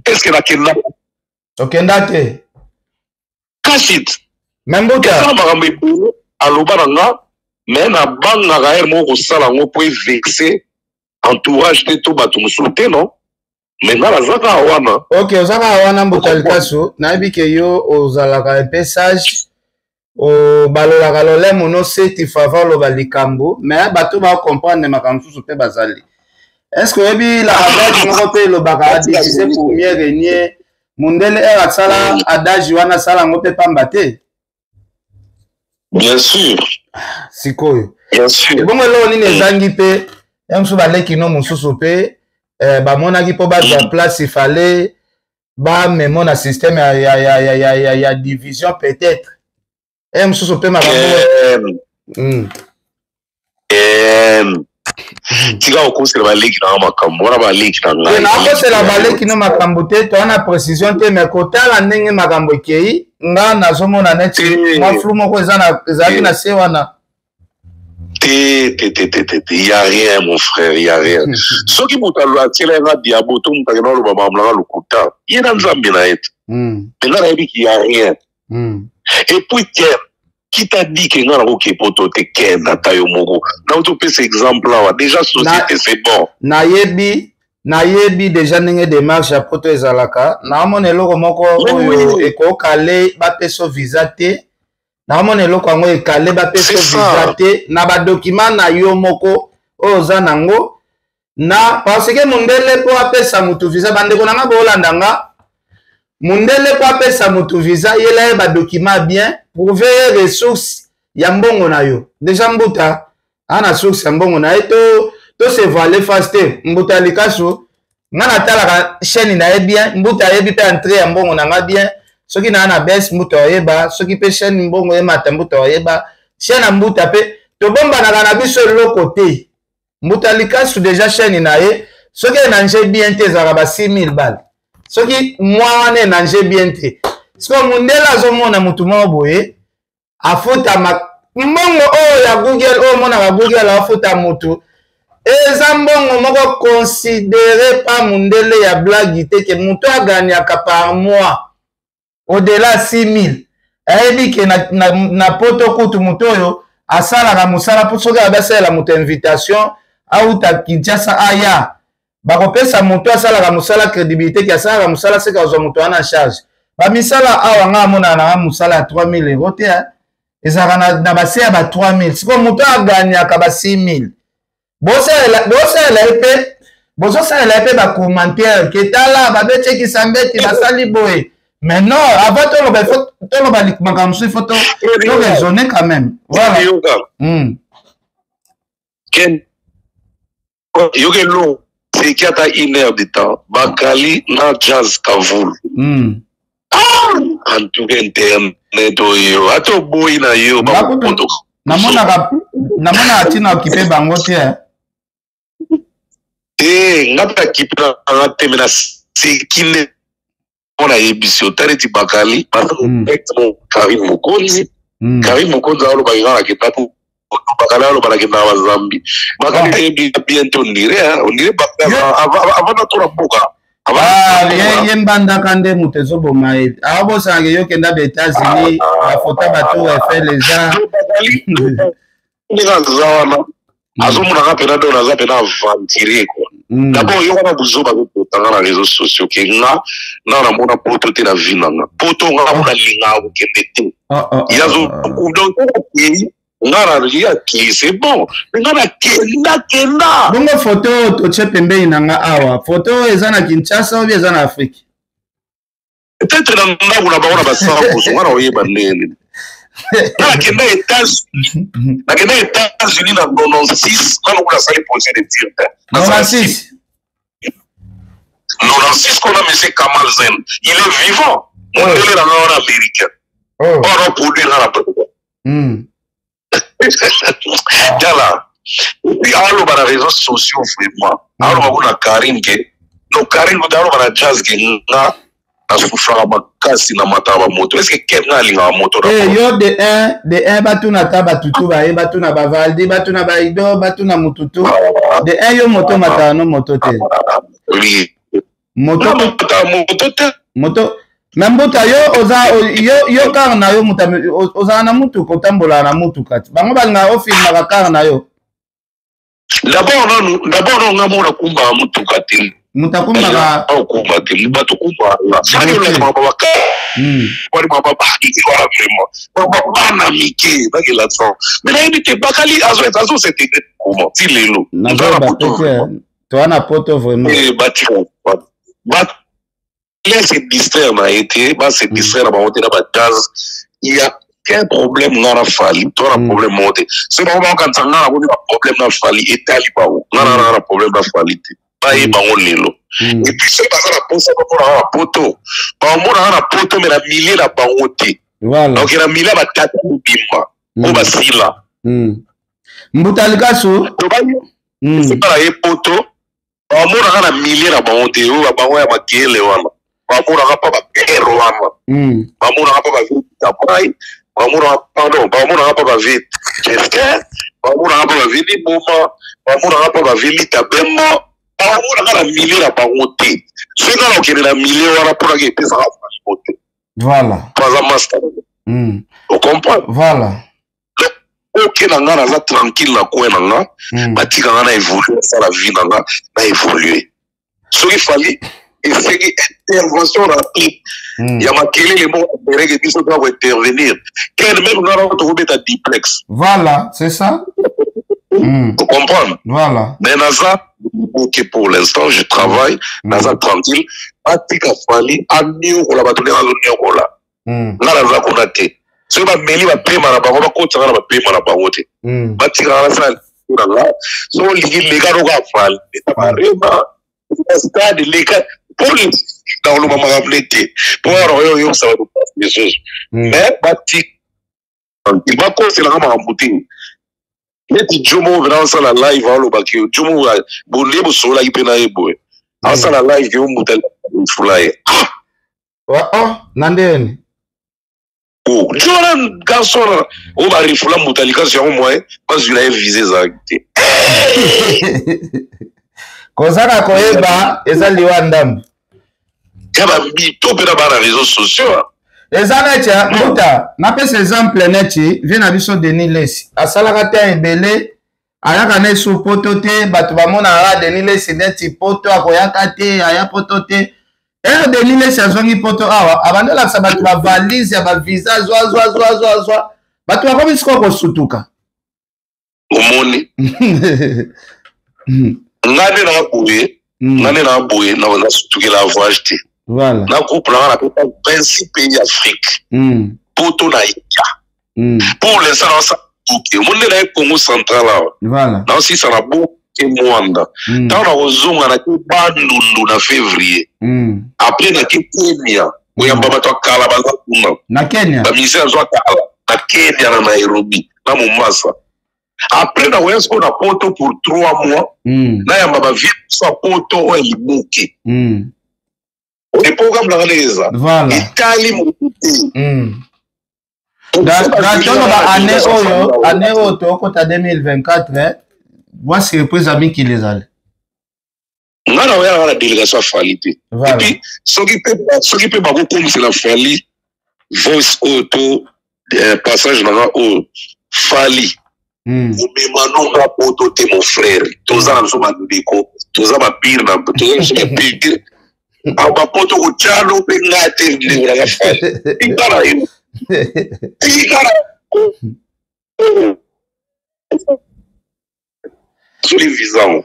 Est ce que nakenda? Okenda te. Kasi me Mbuta, eza makambo ebele aloba na nga, me nabangaka ere moko kosala yango mpo evexe entourage te to bato mosusu te, non. Me nga naza kaka wana. Ok, oza kaka wana. Mbuta Likasu, nayebi ke yo ozalaka mpe sage, obalolaka lolemo no seti fava oloba likambo, me bato bacomprendre makambo mosusu mpe bazali. Est ce que oyebi la adage moko mpe elobaka "diviser pour mieux régner"? Mondele ere asala adage wana, asala yango mpe pamba te. Bien sûr. Sikoyo Bien sûr. Ebongo eloko nini ezangi mpe ya mosusu, baleki no mosusu mpe bamonaki mpo bazwa place, ifale bamemo na système ya division peut-être mosusu mpe makambo. Ken, tika kokosela baleki na nga makambo wana, baleki na ngai. Nakosela baleki no makambo te, toza na précision te, mais kotala ndenge makambo ekei, nga nazomona neti mwa flou moko ezalaki na se wana. Te, te, te, te, te, te, y a rien, mon frère, y a rien. Soki moto atiela nga diabo to moto akenda aloba makambo nanga lokuta, ye na Nzambe na ye te. Me nga nayebi ki y a rien. Et puis Ken, qui t'a dit que nga nakoki poto te? Ken, ata yo moko na topesa exemple awa déjà, société, c'est bon. Nayebi déjà ndenge démarche ya poto ezalaka. Naomona eloko moko oyo ekokale bapesa visa te. Naomona eloko yango ekale bapesa visa te na badocument na yo moko oyo oza nango na, parce que mondele mpo apesa motu visa, bandeko na nga boolanda nga. Mundele po apesa mutu visa, yela ye ba document bien, prouver ye ressource ya mbongo na yo. Deja Mbuta ana source ya mbongo na ye, to to se voiler face te. Mbuta Likasu, nga natalaka chaîne na ye bien, Mbuta ayebi pe entrée ya mbongo na nga bien. Soki na na baisse, Mbuta oyeba, soki pe chaîne mbongo emata, Mbuta oyeba. Chaîne ya Mbuta pe tobombanaka na biso eloko te. Mbuta Likasu deja chaîne na ye soki enange bien te ezalaka ba 6000 balles, soki mwa wana enange bien te. Sikoyo mundele azomona mutu moko boye afuta mbongo oyo ya Google, oyo omonaka Google afuta mutu, eza mbongo moko considéré pa mundele ya blague te, ke mutu agagnaka par mois au-delà 6000. Ayebi ke na poto kutu moto oyo asalaka mosala, mpo soki abasalela moto invitation auta Kinshasa aya, bakopesa moto asalaka mosala crédibilité ke asalaka mosala, seke azwa moto wana en charge. Bamisala awa nga amonaka nanga mosala ya 3000 euro te, ezalaka na base ya ba 3000. Sikoyo moto agagnaka ba 6000, bosalela ye mpe, bozosalela ye mpe bacommentaire ke tala babetiekisa mbeti basali boye. Mais non, avant toloba, il faut toloba makambo mosusu, il faut to raisonner quand même. Voilà. Ken, yoka eloko seki ata une heure de temps, Bakali na Jazz Kavul. Ah, en tout cas internet oyo ata oboyi na yo. Namonaka ntina okipe bango te. Te, nga mpe akipe nanga te, me naseki nde mpo nayebisi yo, tala neti Bakali Karine Mokonzi. Karine Mokonzi alobaki nga nakenda po Bakali aloba nakendaka bazambi. Bakali ayebi bien te, ondire ondire avant natola mboka. Ye mbandaka nde moto ezoboma ye, aobosanaka yo kenda ba États-Unis, bafoto ba Tour Eiffel eza. Ndenge aza wana, azomonaka mpena donc naza mpena aventurier quoi. D'abord yo wana buzoba azokotanga na réseaux sociaux ke nga na namona poto te na vie nanga, poto nga namona lingaka kokende te. Ye azo donc okei nga na ye akei, c'est bon, mais nga nakenda kenda. Bongo foto oyo totie pembeni na nga awa, foto oyo eza na Kinshasa obi eza na Afrique? Peut-être na ndako na bango na basankusu, nga na oyeba ndenge. Nga nakenda États-Unis, nakenda États-Unis na 96, nga lokola nasali procès de tir te. 96. 96 kona monsieur Kamal Zen, il est vivant, mondele na nga wana américain oyo aproduire nga na président. Tala, puis aloba na réseaux sociaux vraiment, aloba kuna Karine ke no Karine kuta, aloba na Jazz ke nga nasufraka makasi na mataka bamoto. Est ce que ken nga alingaka moto na yo de 1 de 1, batuna ata batutu baye, batuna bavaldi, batuna baido, batuna mututu de 1, yo moto mataka no moto te. Oui. Moto moto te. Moto me Mbuta, yo oza yo kar na yo, moto ozala na mutuka, otambolaka na mutuka ti bango balingaka ofilmaka kar na yo. D'abord nanu, d'abord nanu, nga moko nakumbaka mutuka te. Moto akumbaka okumba te, bato kumbaka sani olakaka baka wali mama bakiki wana vraiment bana mike bakela san, mais nayebi te Bakali azo s'intégrer comment ti lelo. Nazoyeba pe te, toa na poto vraiment. Batika ba se distraire na ye te, ba se distraire na bango te na bajazz. Il y a aucun problème nga na Fali, to na problème moko te. Soki bango bakokanisa nga nakomi ba problème na Fali, etali bango. Nga na na problème na Fali te, bayeba yango lelo. Et puis soki baza na posa bamonaka na poto, bamonaka na poto, mais na milieu na bango te. Donc na milieu ya batata mobimba oyo basila. Mbuta Likasu. Soki na ye poto, bamonaka na milieu na bango te, oyo bango ya makele wana, bamonaka mpa bapere wana, bamonaka mpa bavie Tapai, bamonaka, pardon, bamonaka mpa bavie Chester, bamonaka mpa bavie Liboma, bamonaka mpa bavie Lita Bembo, bamonaka na milieu na bango te. Soki kaka okende na milieu wana, mponaka epesaka franchement te. Po aza master. Ocomprendre? Voilà. Oke na nga, naza tranquille na coin na nga. Batika nga na évolue, nasala vie na nga, na évolue. Soki Fali esengi intervention rapide ya makelele moko apereke biso toya kointervenir, ken même nga na tokobeta duplex. Voilà, c'est ça. Ocomprendre? Voilà. Mais naza Ok, pour l'instant je travaille, naza tranquille. Batika Fally aniokola bato ndenge azoniokola. Nga naza kuna te. Soki bameli bapema na bango, bakotisaka na bapema na bango te. Batikaka nasala na nga. Soki olingi leka noka Fally, barema stade leka mpo nakoloba makambo ne te mpo wana oyo oyokisa bato lisusu. Mais batika bakoselaka makambo te. Neti jo moko mpena asala live, alobaki jo moko bonde bosololaki mpe na ye boye, asala live yo mbuta fula ye. Oh, na ndeni? Jo wana, garçon wana oyo barefula mbuta likasi yango, moye bazwila ye visa ezalaki te. Kozanga koyeba eza liwa ndambo. Ya babito mpe na bana réseaux sociaux. Eza neti mbuta, napesa exemple neti vie na biso Denis Lesi, asalaka te ebele, ayaka na esu poto te. Bato bamonaka Denis Lesi neti poto akoyaka te, aya poto te. Ere Denis Lesi azwangi poto awa, abandi olakisa bato bavalise ya bavisa, zwa zwa zwa zwa zwa, bato bakomi sikoyo kosutuka. Omoni, nga nde na boye, nga nde na boye, nasutukela voyage te. Na groupe na nga napesa 26 pays Afrique, poto na ya. Pour l'instant naosala oke, omoni nde naye Congo Central awa, naosisa na boke Mwanda. Ntango nakozonga, nake Bandundu na février, après nake Kenya koyamba bato ya kala baza kuna. Na Kenya? Bamusicien azwa kala na Kenya, na Nairobi na Mombasa. Après nakoya sikoyo na poto pour 3 mois, nayamba bavie biso ya poto oyo ya liboke. Oyi programme nanga ndenge eza. Etali motu te. Toloba année oyo, année oyo tokota 2024, mwa surprise ya mikili ezali. Nga na oya nanga na délégation ya Fally te. Et puis soki mpe bakokomisela Fally voice oyo to passage nanga oyo, Fally, komema nonga poto te, mon frère. Toza na biso bandeko, toza bapire na toza biso bapire awa bapoto kotyano mpe nga te. Ndeko nanga Fally, tika na yo, tika na soli visa ngo.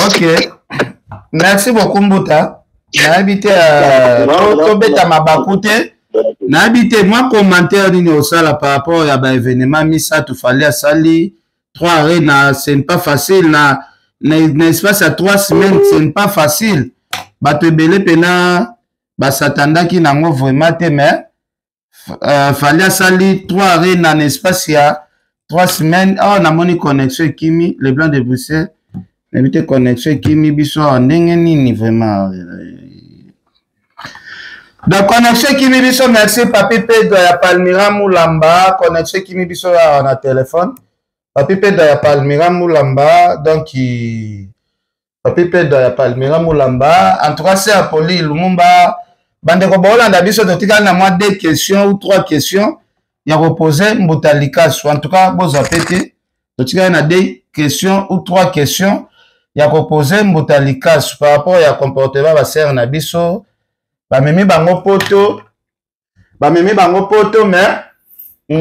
Ok, merci beaucoup mbuta. Nayebi te, tobeta mabaku te. Nayebi te mwa commentaire nini osala par rapport ya baévénement misato Fally asali, trois arena. Ce n'est pas facile na espace ya 3 semaines, ce n'est pas facile. Bato ebele mpena basatandaki nango vraiment te, mais Fally asali trois arena na espace ya 3 semaines. Awa namoni connexion ekimi, le blanc de Bruxelles. Nayebi te connexion ekimi biso awa ndenge nini vraiment. Donc connexion ekimi biso. Merci Papi Pedro ya Palmira Mulamba. Connexion ekimi biso awa na telefone. Papi Pedro ya Palmira Mulamba, donc Papi Pedro ya Palmira Mulamba. En tout cas c'est Apoli Lumumba. Bandeko baolanda biso, totikali na mwa deux questions ou trois questions ya kopose mbuta likasu. En tout cas bozwa pe te, totikali na deux questions ou trois questions ya kopose mbuta likasu par rapport ya comportement basere na biso. Bamemi bango poto, bamemi bango poto, mais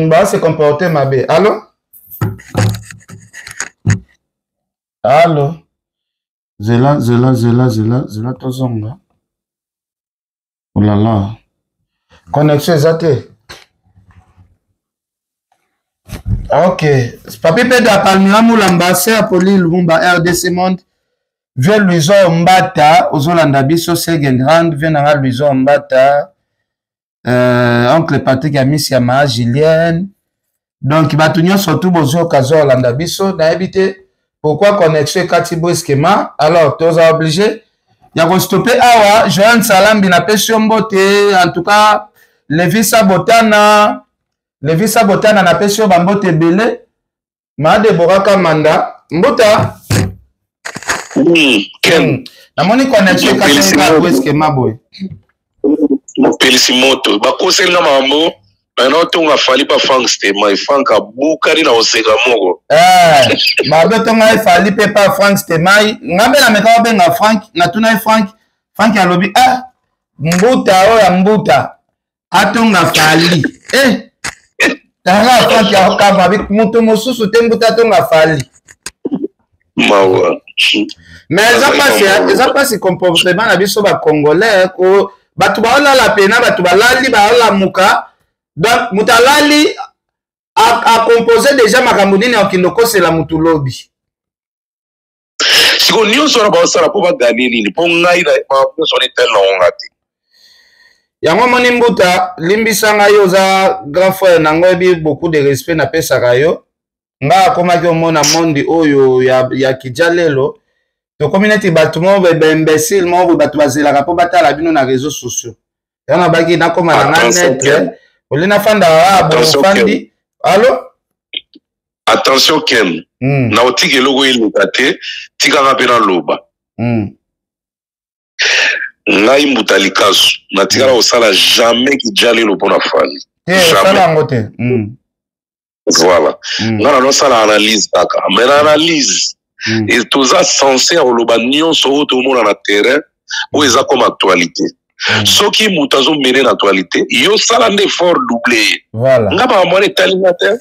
base comporte mabe. Allo, allo, zela zela zela zela zela, tozonga. Olala, connexion eza te. Ok, Papi Pedro Palmira Mulamba, ser Poli Lumumba, RDC Monde. Vie Luizo Mbata, ozolanda biso second hand. Vie nanga Luizo Mbata, oncle Patrick Amisi ya maa Julienne. Donc bato nyonso tu bozoyoka, zolanda biso. Nayebi te pourquoi connexion ekati brusquement, alors toza obligé ya kostope awa. Joan Salambi, napesi yo mbote. En tout cas Levisa Botana, Levisa Botana, napesi yo bambote ebele. Maa Debora Kamanda, mbuta. Ken. Namoni connexion ekati kaka brusquement boye. Mopelisi moto bakoselinga makambo na otonga Fally pa Frank Stemai. Frank abukani na koseka moko. Eh, babe otonga ye Fally mpe pa Frank Stemai. Nga mpe nameka kobenga Frank, natuna ye Frank. Frank alobi: "Ah, mbuta oyo ya mbuta atonga Fally." Eh, tanga Frank akokava moto mosusu te, mbuta atonga Fally. Mawa. Mais eza mpasi, eza mpasi comportement na biso bacongolais ko bato baolala pena, bato balali baolamuka. Donc moto alali acompose déjà makambo nini akokende okosela motu lobi. Sikoyo nyonso wana baosala mpo baganye nini? Mpo ngai nyonso wana etali nango nga te. Yango omoni, Mbuta, limbisa ngai, oza grand frère nango, oyebi beaucoup de respect napesaka yo. Ngai akomaki omona mondi oyo ya kidja lelo, tokomi neti bato moko baimbécile moko boye, bato bazelaka mpo batala bino na réseaux sociaux. Yango nabaki nakóma na nga net oli nafandaka kaka bonofandi. Allo? Attention Ken, na otika eloko eleka te, tikanga mpe naloba. Ngai Mbuta Likasu natikala kosala jamais kidja lelo mpo na Fally. Te, osala yango te. Voilà. Ngai nanosala analyse kaka, mais na analyse toza censé ya koloba nyonso oyo tomona na terrain, oyo eza comme actualité. Soki moto azomene na actualité, yo sala nde effort double ye. Voilà. Nga makambo wana etali nga te.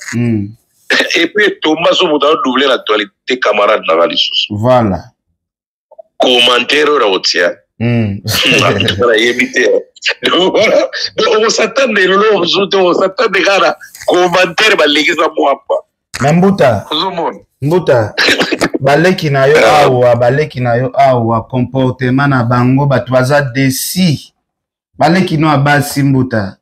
Et puis etomba so moto azodouble na actualité, camarade nanga lisusu. Voilà. Commentaire oyo nakotia, nayebi te. Okosatande lelo mosusu te, okosatande kaka na commentaire balekisa mwapa. Me Mbuta, ozomona. Mbuta, baleki na yo awa, baleki na yo awa, comportement na bango, bato baza desi, baleki no ya basi, Mbuta.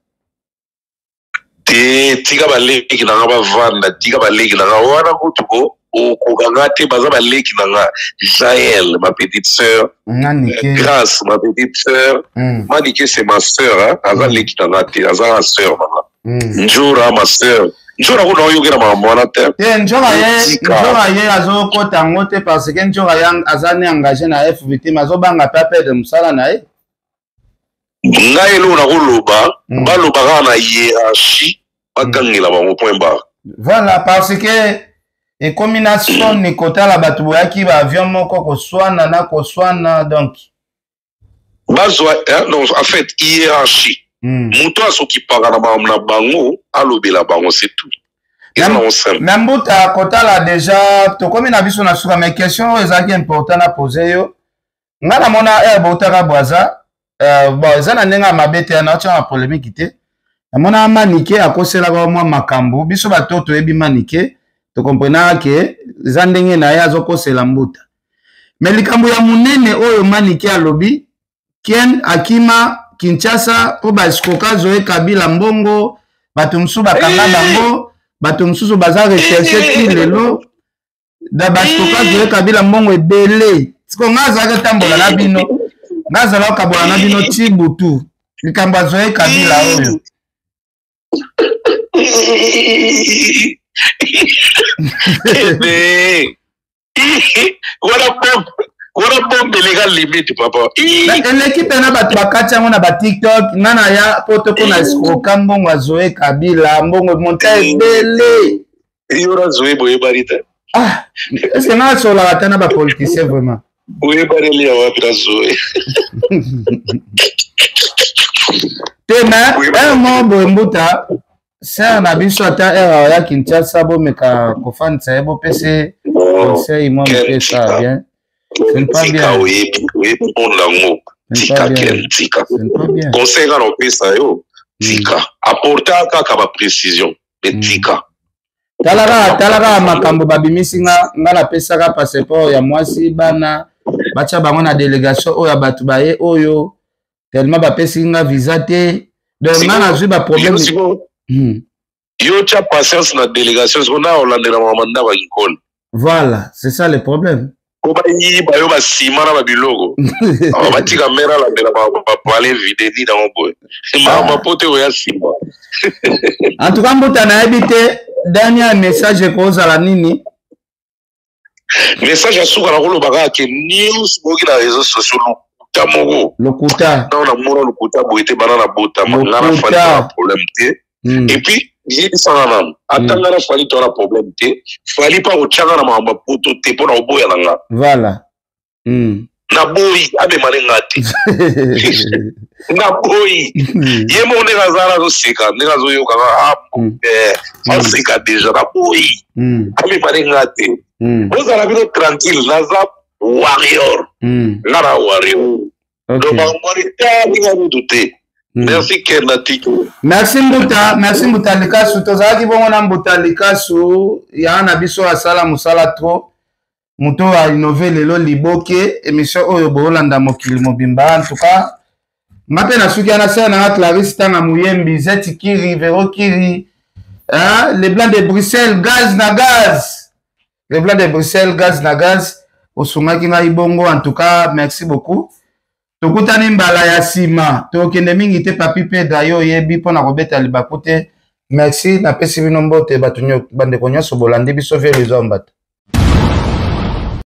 Te, tika baleki na nga bavanda, tika baleki na nga wana kutu ko okoka nga te. Baza baleki na nga: Jael, ma petite sœur, Nanike. Grâce, ma petite sœur. Manike, c'est ma sœur, hein? Aza leki na nga te, aza na sœur na nga. Njora, ma sœur Njora, kuna oyokela makambo wana te. Te, Njora ye Tika. Njora ye azokota yango te parce que Njora ye aza ne engagé na FVT, mais azobanga mpe aperdre mosala na ye. Ngai eloko nakoloba, baloba kaka na hiérarchie, bagangela bango, point barre. Voilà, parce que ekomi na soni kotala bato boyaki baavion moko koswana na koswana, donc Bazwa hein, non, en fait hiérarchie, moto asokipaka na makambo na bango, alobela bango, c'est tout, eza nango simple. Mais Mbuta, kotala déjà tokomi na biso na suka, mais question oyo ezalaki important na pose yo. Nga namona aire boutaka Bwaza, bon, eza na ndenge ya mabe te, naotia na polémique te. Namona Manike akoselaka mwa makambo. Biso bato toyebi Manike, tokomprenaka ke eza ndenge na ye azokosela Mbuta. Mais likambo ya monene oyo Manike alobi, Ken akima Kinshasa mpo baescroka Zoe Kabila mbongo, bato mosusu bakanga bango, bato mosusu baza recherche ti lelo da baescroka Zoe Kabila mbongo ebele. Siko nga azalaki otambola na bino, nga azalaki okabola na bino ti butu, likambo ya Zoe Kabila oyo. Kende wana bombe, wana bombe eleka limite, papa. Eleki mpena, bato bakati yango na baTikTok. Nga na ya poto mpo na escroka mbongo ya Zoe Kabila, mbongo monta ebele. Yo na Zoe boyebani te. Ah, est ce que nga asolaka te na bapoliticien vraiment? Boyebaneli ya wapi na Zoe? Te, mais un mot boye, Mbuta, sœur na biso, ata ere aya Kinshasa, bomeka kofandisa ye, bopese conseil mwa moke, esala bien. Ce n'est pas Tika. bien. Oyebi, oyebi monde yango. Ce n'est Tika. pas bien. Ken, tika. Ce n'est pas bien. Conseil nga na opesa yo, tika apporta kaka baprécision, mais tika. Tala kaka, tala kaka makambo babimisi. Nga napesaka passeport ya mwasi, bana batya bango na délégation oyo ya bato baye oyo, tellement bapesi nga visa te, donc nga nazwi baproblème. Yo sikoyo, yo tia patience na délégation, sikoyo na olandela makambo ndako ya kikole. Voilà, c'est ça le problème. Po bayiba yo basima na babiloko. Awa batika mare alandela bapale vide nini yango boye, makambo po te oya nsima. En tout cas, Mbuta, nayebi te dernier message ekozala nini. Message ya suka, na koloba kaka ke nyonso boyoki na réseau sociaux, lokuta moko. Lokuta. Ntango namona lokuta boye te, bana na botama nga na Fally Lokuta. na problème te. Et puis yebisanga nanu, ata nga na Fally to na problème te, Fally mpa kotyanga na makambo ya poto te mpo na koboya na nga. Voilà. Naboyi amema ne nga te, naboyi. Ye moko ndenge aza azoseka, ndenge azoyoka, ah, azoseka déjà. Naboyi amema ne nga te. Bozala bino tranquille, naza warrior, nga na warrior. Donc bangwani talinga mutu te. Merci Ken na tiki. Merci Mbuta, merci Mbuta Likasu. Tozalaki bongo na Mbuta Likasu ya na biso, asala mosala trop, moto oyo ainove lelo liboke. Émission oyo boolanda mokili mobimba. En tout cas nga mpe nasuki wana. Sere nanga Clarisse Tanga Moyembi, Zeti Kiri, Vero Kiri, hein? Le Blanc de Bruxelles, gaz na gaz, le Blanc de Bruxelles, gaz na gaz, osungaki ngai bongo. En tout cas merci beaucoup. Tokutani mbala ya nsima, tokende mingi te. Papi mpe dayo oyebi mpona kobeta libaku te. Merci, napesi bino mbote, bato, bandeko nyonso bolandi biso. Vie Lizwa Mbata.